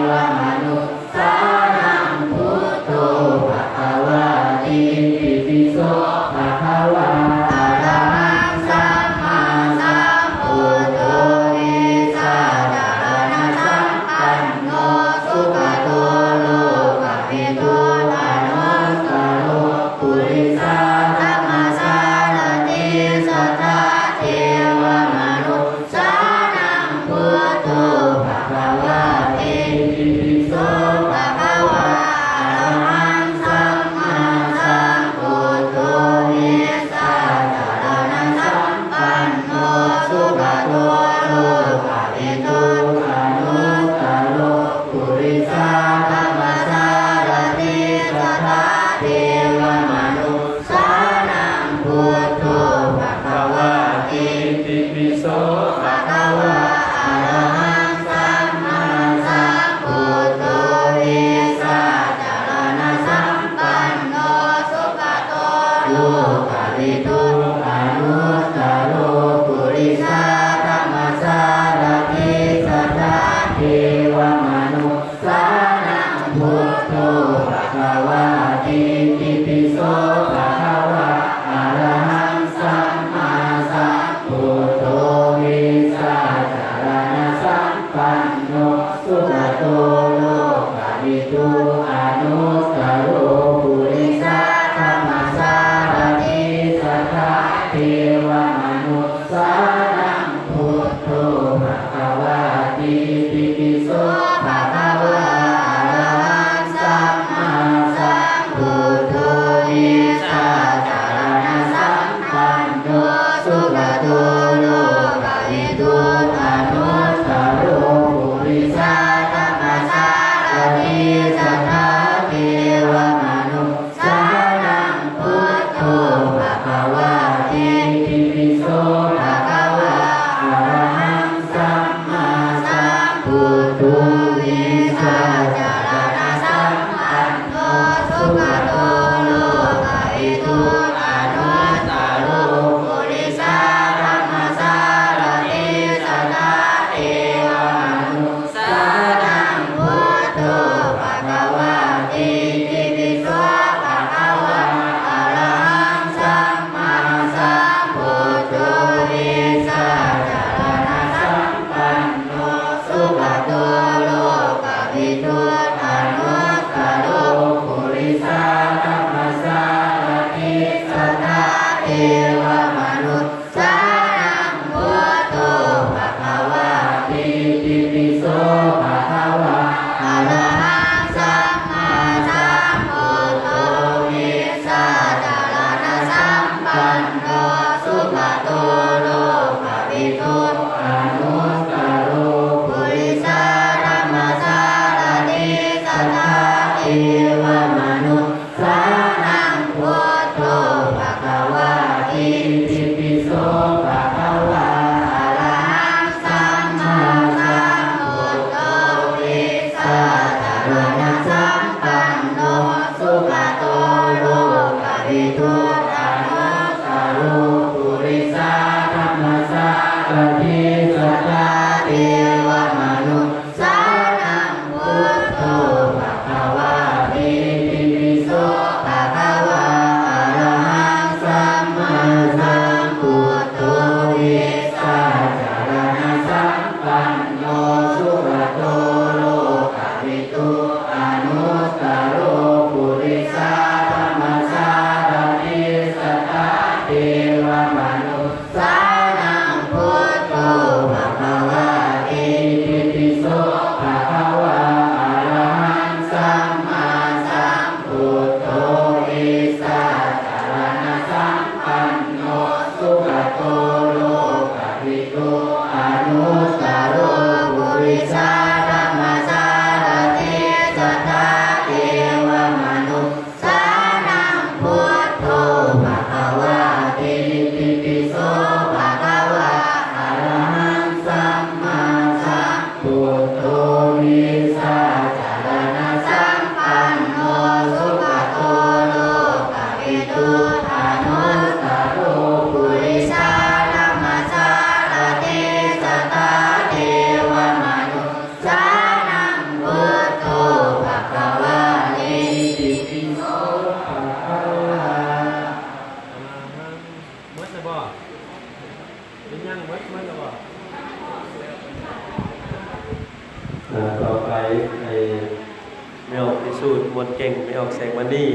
ວະມະນຸ ສານັງ ພຸດໂທ ພະຄະວາ ອິຕິປິໂສ ພະຄະວາ ອະລະຫັງ ສຳມາສຳພຸດໂທ ວິຊາຈາລະນະສຳປັນໂນ ສຸກະໂຕ ໂລກະວິທູ ອະນຸດຕະໂລ ປຸລິສະ ທຳມະສາລະຖິ ສັດທາ ເທວະມະນຸ ສານັງ ພຸດໂທ ພະຄະວາ ອິຕິປິໂສ ພະຄະວາ ອະລະຫັງ ສຳມາສຳພຸດໂທ ວິຊາຈາລະນະສຳປັນໂນ ສຸກະໂຕ ໂລກະວິທູ ອະນຸດຕະໂລ ປຸລິສະ ທຳມະສາລະຖິ ສັດທາ ເທວະມະນຸ ສານັງ ພຸດໂທ ພະຄະວາ ອິຕິປິໂສ ພະຄະວາ ອະລະຫັງ ສຳມາສຳພຸດໂທ ວິຊາຈາລະນະສຳປັນໂນ ສຸກະໂຕ ໂລກະວິທູ ອະນຸດຕະໂລ ປຸລິສະ ທຳມະສາລະຖິ ສັດທາ ເທວະມະນຸ ສານັງ ພຸດໂທ ພະຄະວາ ອິຕິປິໂສ ພະຄະ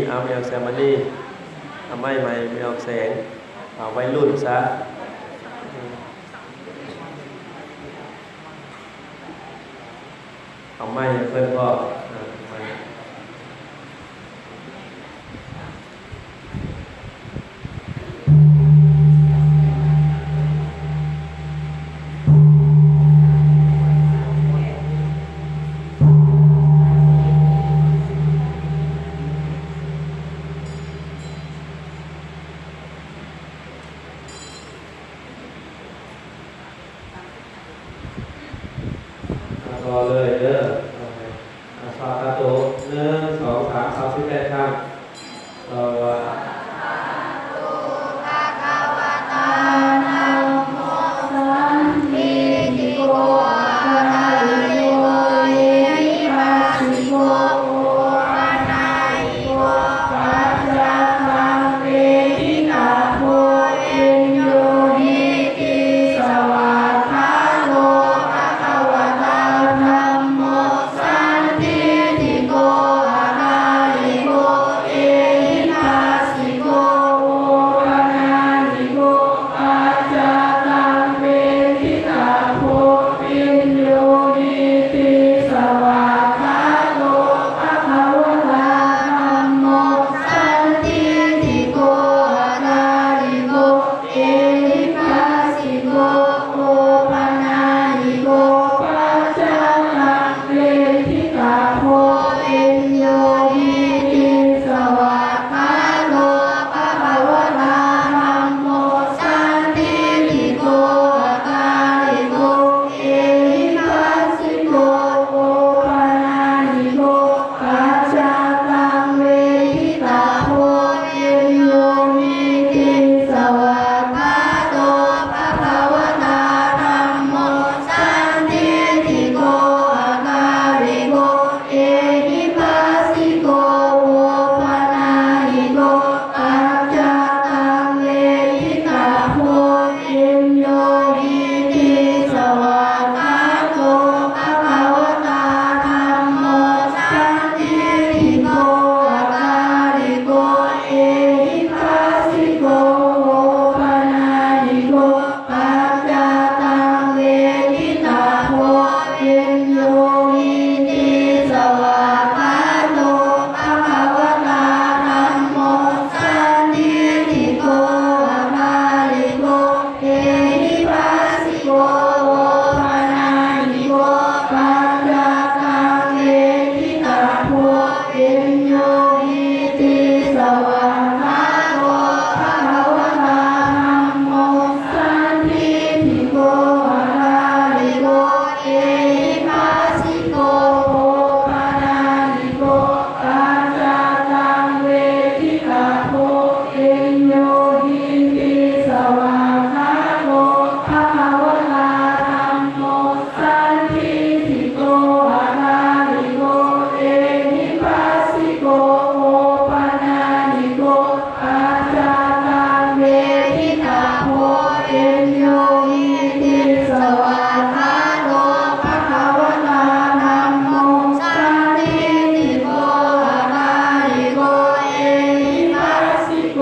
ເອົາແມ່ອອກແສງມານີ້ ເອົາໄມ້ໃໝ່ແມ່ອອກແສງ ເອົາໄວລຸ້ນຊະ ເອົາໄມ້ໃຫ້ເພິ່ນພ້ອມ ເອີ ໄມ້. ຕໍ່ເລີຍເດີ ອາ ສວາກຂາໂຕ ໜຶ່ງ ສອງ ສາມ ເກົ້າ ສິບແປດຄັ້ງ ຕໍ່ວ່າ ປັດຈະຕັງ ເວທິຕະໂພ ວິນໂຍຫິຕິ ສະຫວາກຂາໂຕ ພະຄະວະຕາ ທຳໂມ ສັນທິฏຖິໂກ ອາກາລິໂກ ເອຫິປັດສິໂກ ໂອປະນາຍິໂກ ປັດຈະຕັງ ເວທິຕະໂພ ວິນໂຍຫິຕິ ສະຫວາກຂາໂຕ ພະຄະວະຕາ ທຳໂມ ສັນທິດຖິໂກ ອາກາລິໂກ ເອຫິປັດສິໂກ ໂອປະນາຍິໂກ ປັດຈະຕັງ ເວທິຕະໂພ ວິນໂຍຫິຕິ ສະຫວາກຂາໂຕ ພະຄະວະຕາ ທຳໂມ ສັນທິດຖິໂກ ອາກາລິໂກ ເອຫິປັດສິໂກ ໂອປະນາຍິໂກ ປັດຈະຕັງ ເວທິຕະໂພ ວິນໂຍຫິຕິ ສະຫວາກຂາໂຕ ພະຄະວະຕາ ທຳໂມ ສັນທິດຖິໂກ ອາກາລິໂກ ເອຫິປັດສິໂກ ໂອປະນາຍິໂກ ປັດຈະຕັງ ເວທິຕະໂພ ວິນໂຍຫິຕິ ສະຫວາກຂາໂຕ ພະຄະວະຕາ ທຳໂມ ສັນທິດຖິໂກ ອາກາລິໂກ ເອຫິປັດສິໂກ ໂອປະນາຍິໂກ ປັດຈະຕັງ ເວທິຕະໂພ ວິນໂຍຫິຕິ ສະຫວາກຂາໂຕ ພະຄະວະຕາ ທຳໂມ ສັນທິດຖິໂກ ອາກາລິໂກ ເອຫິປັດສິໂກ ໂອປະນາຍິໂກ ປັດຈະຕັງ ເວທິຕະໂພ ວິນໂຍຫິຕິ ສະຫວາກຂາໂຕ ພະຄະວະຕາ ທຳໂມ ສັນທິດຖິໂກ ອາກາລິໂກ ເອຫິປັດສິໂກ ໂອປະນາຍິໂກ ປັດຈະຕັງ ເວທິຕະໂພ ວິນໂຍຫິຕິ ສະຫວາກຂາໂຕ ພະຄະວະຕາ ທຳໂມ ສັນທິດຖິໂກ ອາກາລິໂກ ເອຫິປັດສິໂກ ໂອປະນາຍິໂກ ປັດຈະຕັງ ເວທິຕະໂພ ວິນໂຍຫິຕິ ສະຫວາກຂາໂຕ ພະຄະວະຕາ ທຳໂມ ສັນທິດຖິໂກ ອາກາລິໂກ ເອຫິປັດສິໂກ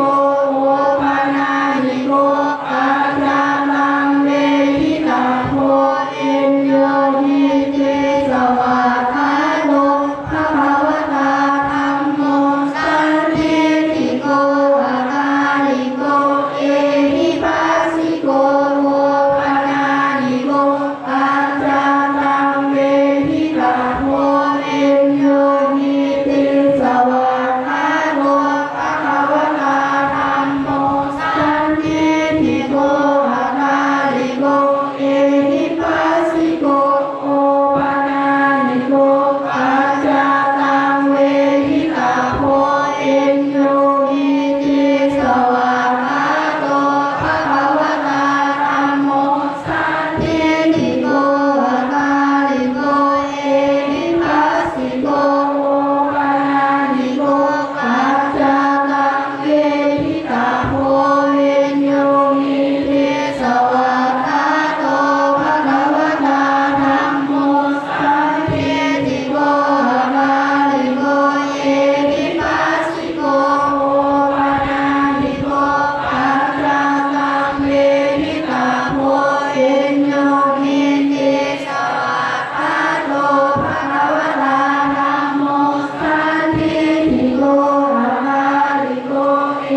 เอ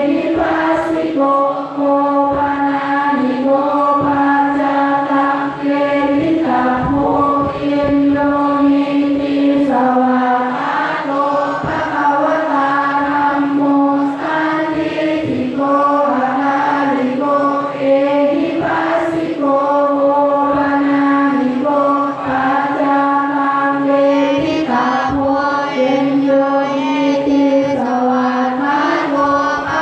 หิปัสสิโก โอปะนายิโก ปัจจัตตังเวทิตาโพ วิญโญหิติ สวากขาโต ภะคะวะตา ธัมโม สันทิฏฐิโก อะกาลิโก เอหิปัสสิโก โอปะนายิโก ปัจจัตตังเวทิตาโพ วิญโญหิติ สวากขาโต ภะ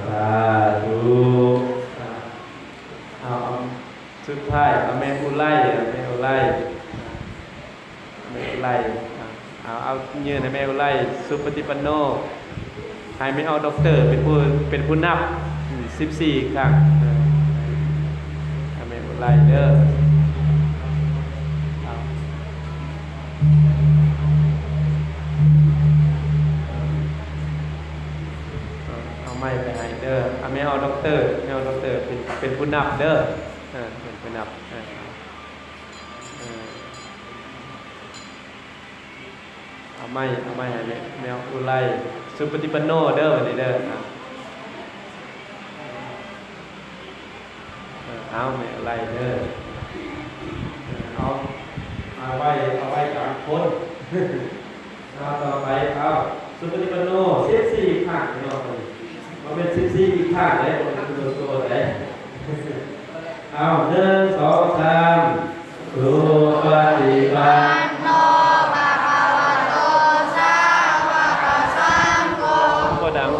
ສາທຸ. ເອົາ ເອົາ ສຸດທ້າຍ ເອົາແມ່ອຸໄລ ເອົາແມ່ອຸໄລ ແມ່ອຸໄລ ເອົາ ເອົາ ຍື່ນໃຫ້ແມ່ອຸໄລ ສຸປະຕິປັນໂນ ໃຫ້ແມ່ອອກດັອກເຕີເປັນຜູ້ ເປັນຜູ້ນັບ ອືມ ສິບສີ່ຄັ້ງ ເອີ ໃຫ້ແມ່ອຸໄລເດີ ເອົາ ເອົາ ເອົາໄມໄປໃຫ້ເດີ ເອົາແມ່ອອກດັອກເຕີ ແມ່ອອກດັອກເຕີເປັນ ເປັນຜູ້ນັບເດີ ເອີ ເປັນຜູ້ນັບ ເອີ ເອີ ເອົາໄມ ເອົາໄມໃຫ້ແມ່ ແມ່ອຸໄລ ສຸປະຕິປັນໂນເດີ ບັດນີ້ເດີ ເອີ ເອົາແມ່ອຸໄລເດີ ເອົາ ເອົາໄວ້ ເອົາໄວ້ກາງຄົນ ເອົາ ຕໍ່ໄປ ເອົາ ສຸປະຕິປັນໂນ ສິບສີ່ຄັ້ງ ພີ່ນ້ອງ ບໍ່ແມ່ນສິບສີ່ອີກຄັ້ງເດ້ ບໍ່ແມ່ນໂດນໂທດເດ້ ເອົາ ໜຶ່ງ ສອງ ສາມ ສຸປະຕິປັນໂນ ພະຄະວະໂຕ ສາວະກະສັງໂຄ ບໍ່ດັງ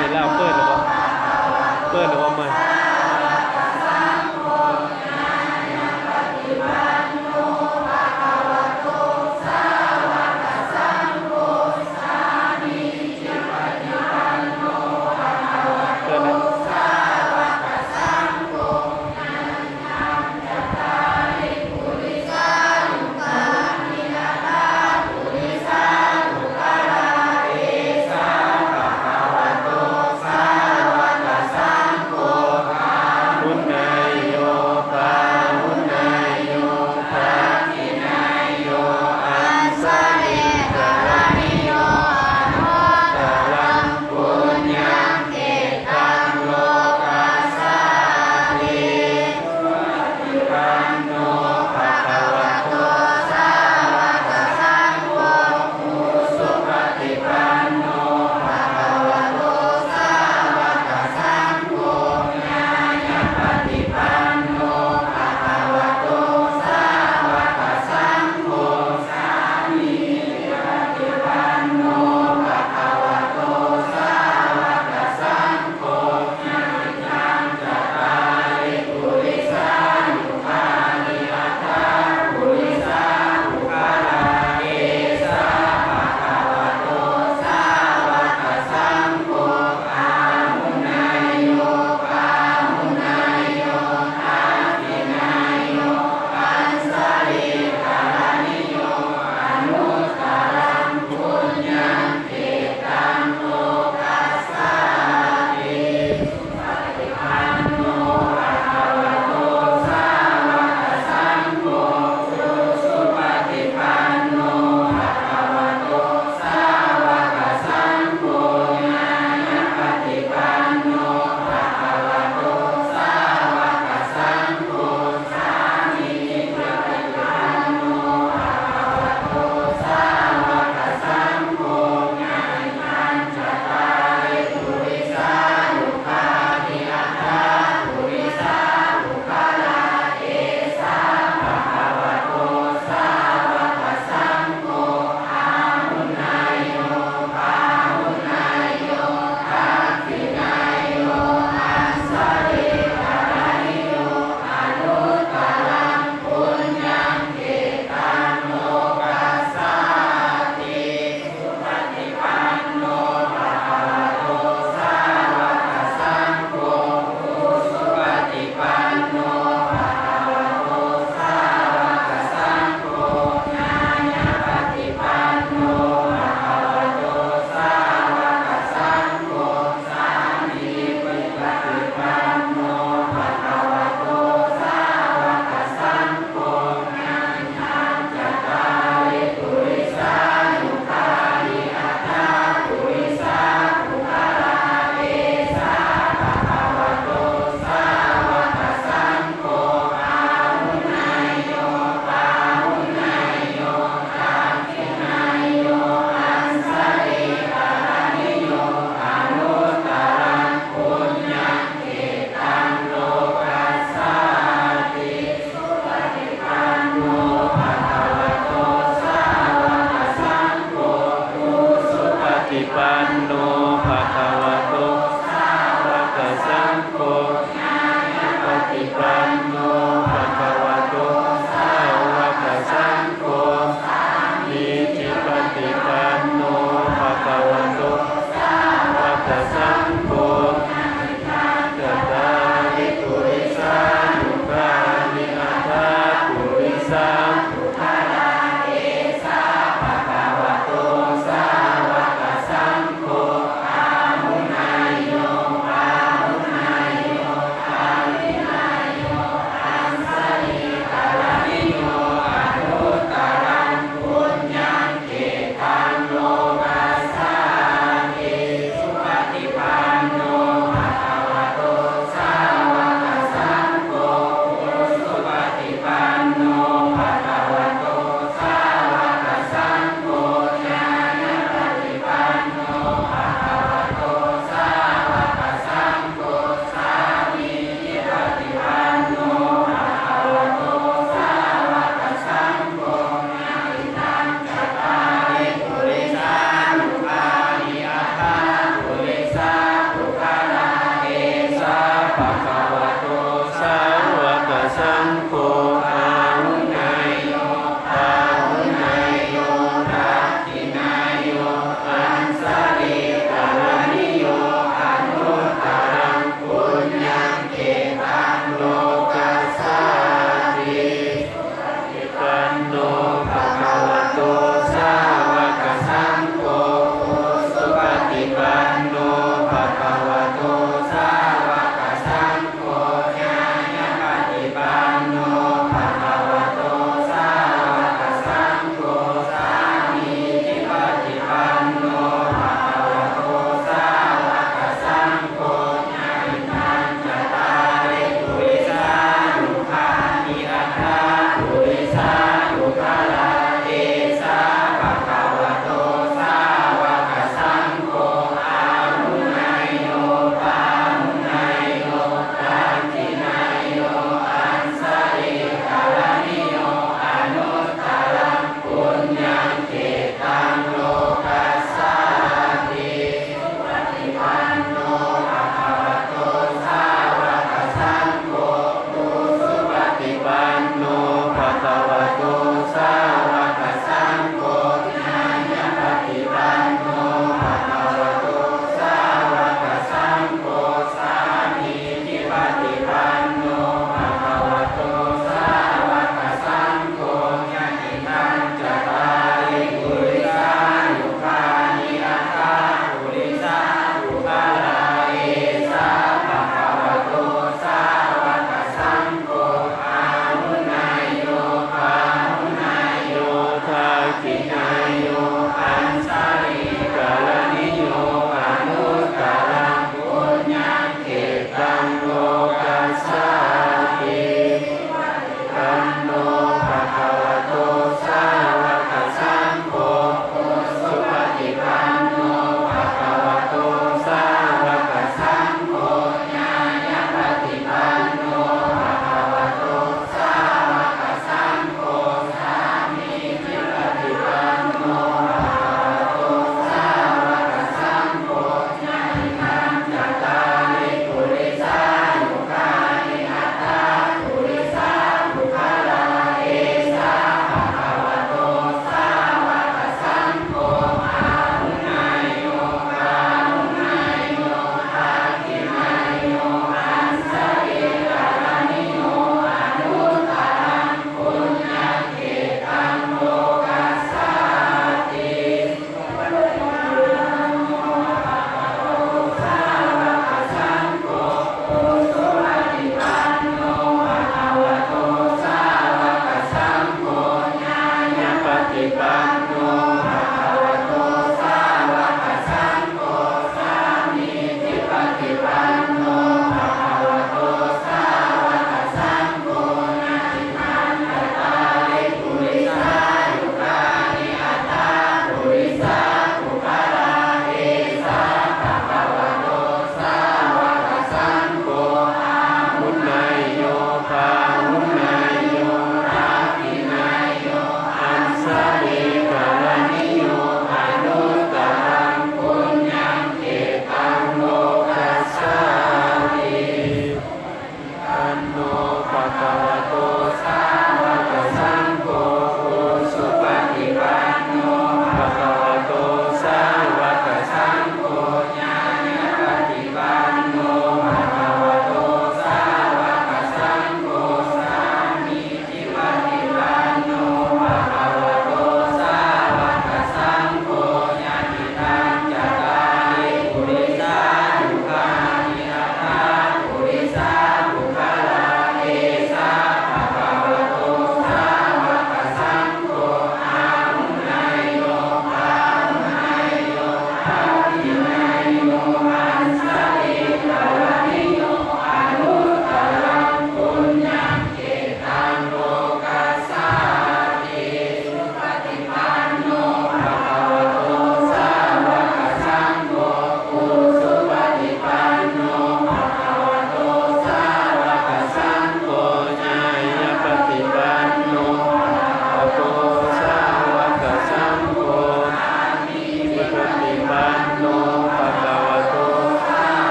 ນີ້ລາວເປີດແລ້ວບໍ່ ເປີດແລ້ວບໍ່ໄມ?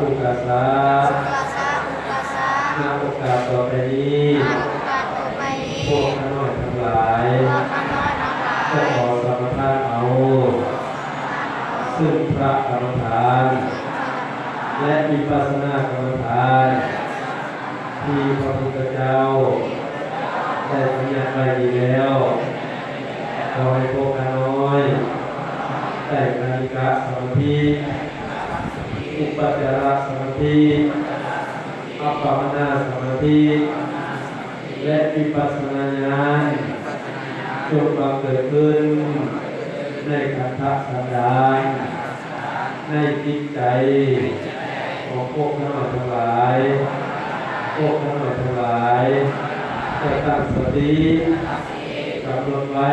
ໂອກາສະ ໂອກາສະ ໂອກາສະ ນະໂອກາດຕໍ່ໄປນີ້ ນະໂອກາດຕໍ່ໄປນີ້ ພວກຂ້ານ້ອຍທັງຫຼາຍ ພວກຂ້ານ້ອຍທັງຫຼາຍ ກໍຂໍສະມາທານເອົາ ຊຶ່ງພະກຳມະຖານ ແລະ ວິປັດສະນາກຳມະຖານ ທີ່ພະພຸດທະເຈົ້າໄດ້ບັນຍັດໄວ້ນີ້ແລ້ວ, ຂໍໃຫ້ພວກຂ້ານ້ອຍໄດ້ຄະນິກະສະມາທິ, ອຸປັດຈາລະສະມາທິ, ອັບປະມານາສະມາທິ ແລະ ວິປັດສະນາຍານ ຈົ່ງບັງເກີດຂຶ້ນໃນຄັນທະສັນດານ, ໃນຈິດໃຈຂອງພວກຂ້ານ້ອຍທັງຫຼາຍ. ພວກຂ້ານ້ອຍທັງຫຼາຍ ຈະຕັ້ງສະຕິ ກຳນົດໄວ້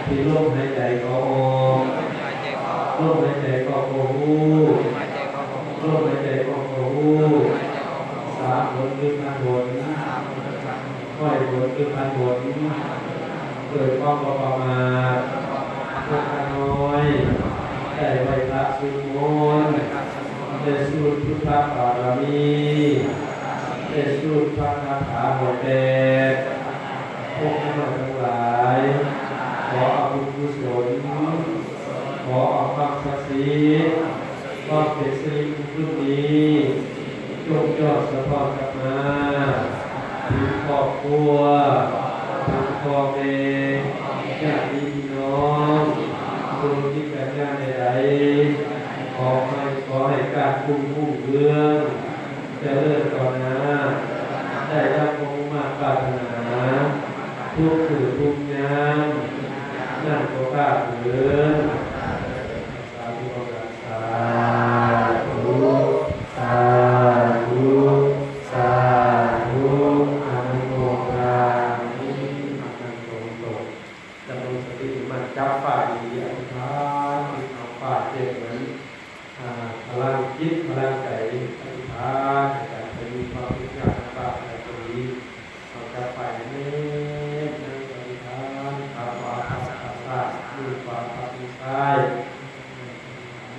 ທີ່ລົມຫາຍໃຈເຂົ້າອອກ, ລົມຫາຍໃຈເຂົ້າກໍຮູ້, ລົມຫາຍໃຈອອກກໍຮູ້, ສາມຫົນ ຫຼື ພັນຫົນ, ຮ້ອຍຫົນ ຫຼື ພັນຫົນ, ດ້ວຍຄວາມບໍ່ປະໝາດ. ພວກຂ້ານ້ອຍໄດ້ໄຫວ້ພະ ສວດມົນ, ໄດ້ສູດພຸດທະບາລະມີ, ໄດ້ສູດພະຄາຖາຮ້ອຍແປດ. ພວກຂ້ານ້ອຍທັງຫຼາຍ ຂໍເອົາບຸນກຸສົນ, ຂໍເອົາຄວາມສັກສິດ, ຄວາມເປັນສິລິມຸງຄຸນນີ້ ຈົ່ງຈອດສະທ້ອນກັບມາເຖິງຄອບຄົວ, ເຖິງພໍ່ແມ່, ຍາດຕິພີ່ນ້ອງ, ທຸລະກິດການງານໃດໆ, ຂໍໃຫ້, ຂໍໃຫ້ການກຸ້ງຮຸ່ງເຮືອງ, ຈະເລີນກ້າວໜ້າ, ໄດ້ດັ່ງຄວາມມຸ່ງມາດປາດຖະໜາ, ທຸກມື້ທຸກຍາມ, ນັ້ນກໍຂ້າເທີ້ນ. ສາທຸ ສາທຸ ສາທຸ ສາທຸ ອະນຸໂມທາມິ. ນັ່ງຕົງໆ ດຳລົງສະຕິໝັ້ນ, ຈັບຟ້າດີໆ ອະທິຖານ ເອົາຟ້າເຈັບເໝືອນ ອາ ພະລັງຈິດ ພະລັງໃຈ ອະທິຖານໃຫ້ກັນ ໃຫ້ມີຄວາມທຸກຍາກລຳບາກໃດກໍດີ ເອົາຈັບໄປແນບ ອະທິຖານ ຂາຂວາພັບຂາຊ້າຍ ມືຂວາພັບມືຊ້າຍ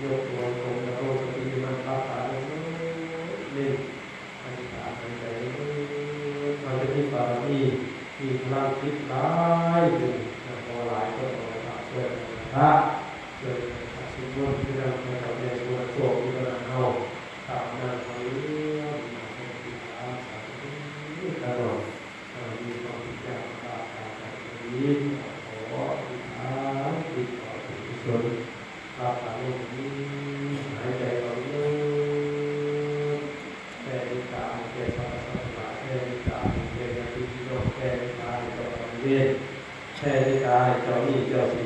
ຍົກຕົວຕົງ ດຳລົງສະຕິໝັ້ນ ຫຼັບຕາລົງ ເໜັ້ນ ອະທິຖານໃນໃຈ ເຮົາຈະມີບາລະມີ ມີພະລັງຈິດຫຼາຍຂຶ້ນ ເພາະວ່າຫຼາຍຄົນເອົາໄປຝາກຊ່ວຍກັນ ພະ ເພື່ອໃຫ້ພະສົງເພິ່ນ ຄືດັ່ງພະເຈົ້າແມ່ຊົງໂຊກຢູ່ກັບເຮົາ ຕາມນາງເຂົາເຫຼືອມາຄົນທີ່ຖາມສາທຸ ຂ້ານ້ອຍ ເອີ ມີຄວາມທຸກຍາກລຳບາກການການກະດີ ຂໍອະທິຖານ ຕິດຕໍ່ບຸນກຸສົນ ຮັບອາລົມດີ ຫາຍໃຈເຂົ້າເລີກ ແຜ່ເມດຕາໃຫ້ແກ່ສັບພະສັດຕະ ແຜ່ເມດຕາໃຫ້ແກ່ຍາດຕິພີ່ນ້ອງ ແຜ່ເມດຕາໃຫ້ເຈົ້າກຳນານເວນ ແຜ່ເມດຕາໃຫ້ເຈົ້າໜີ້ເຈົ້າສິນ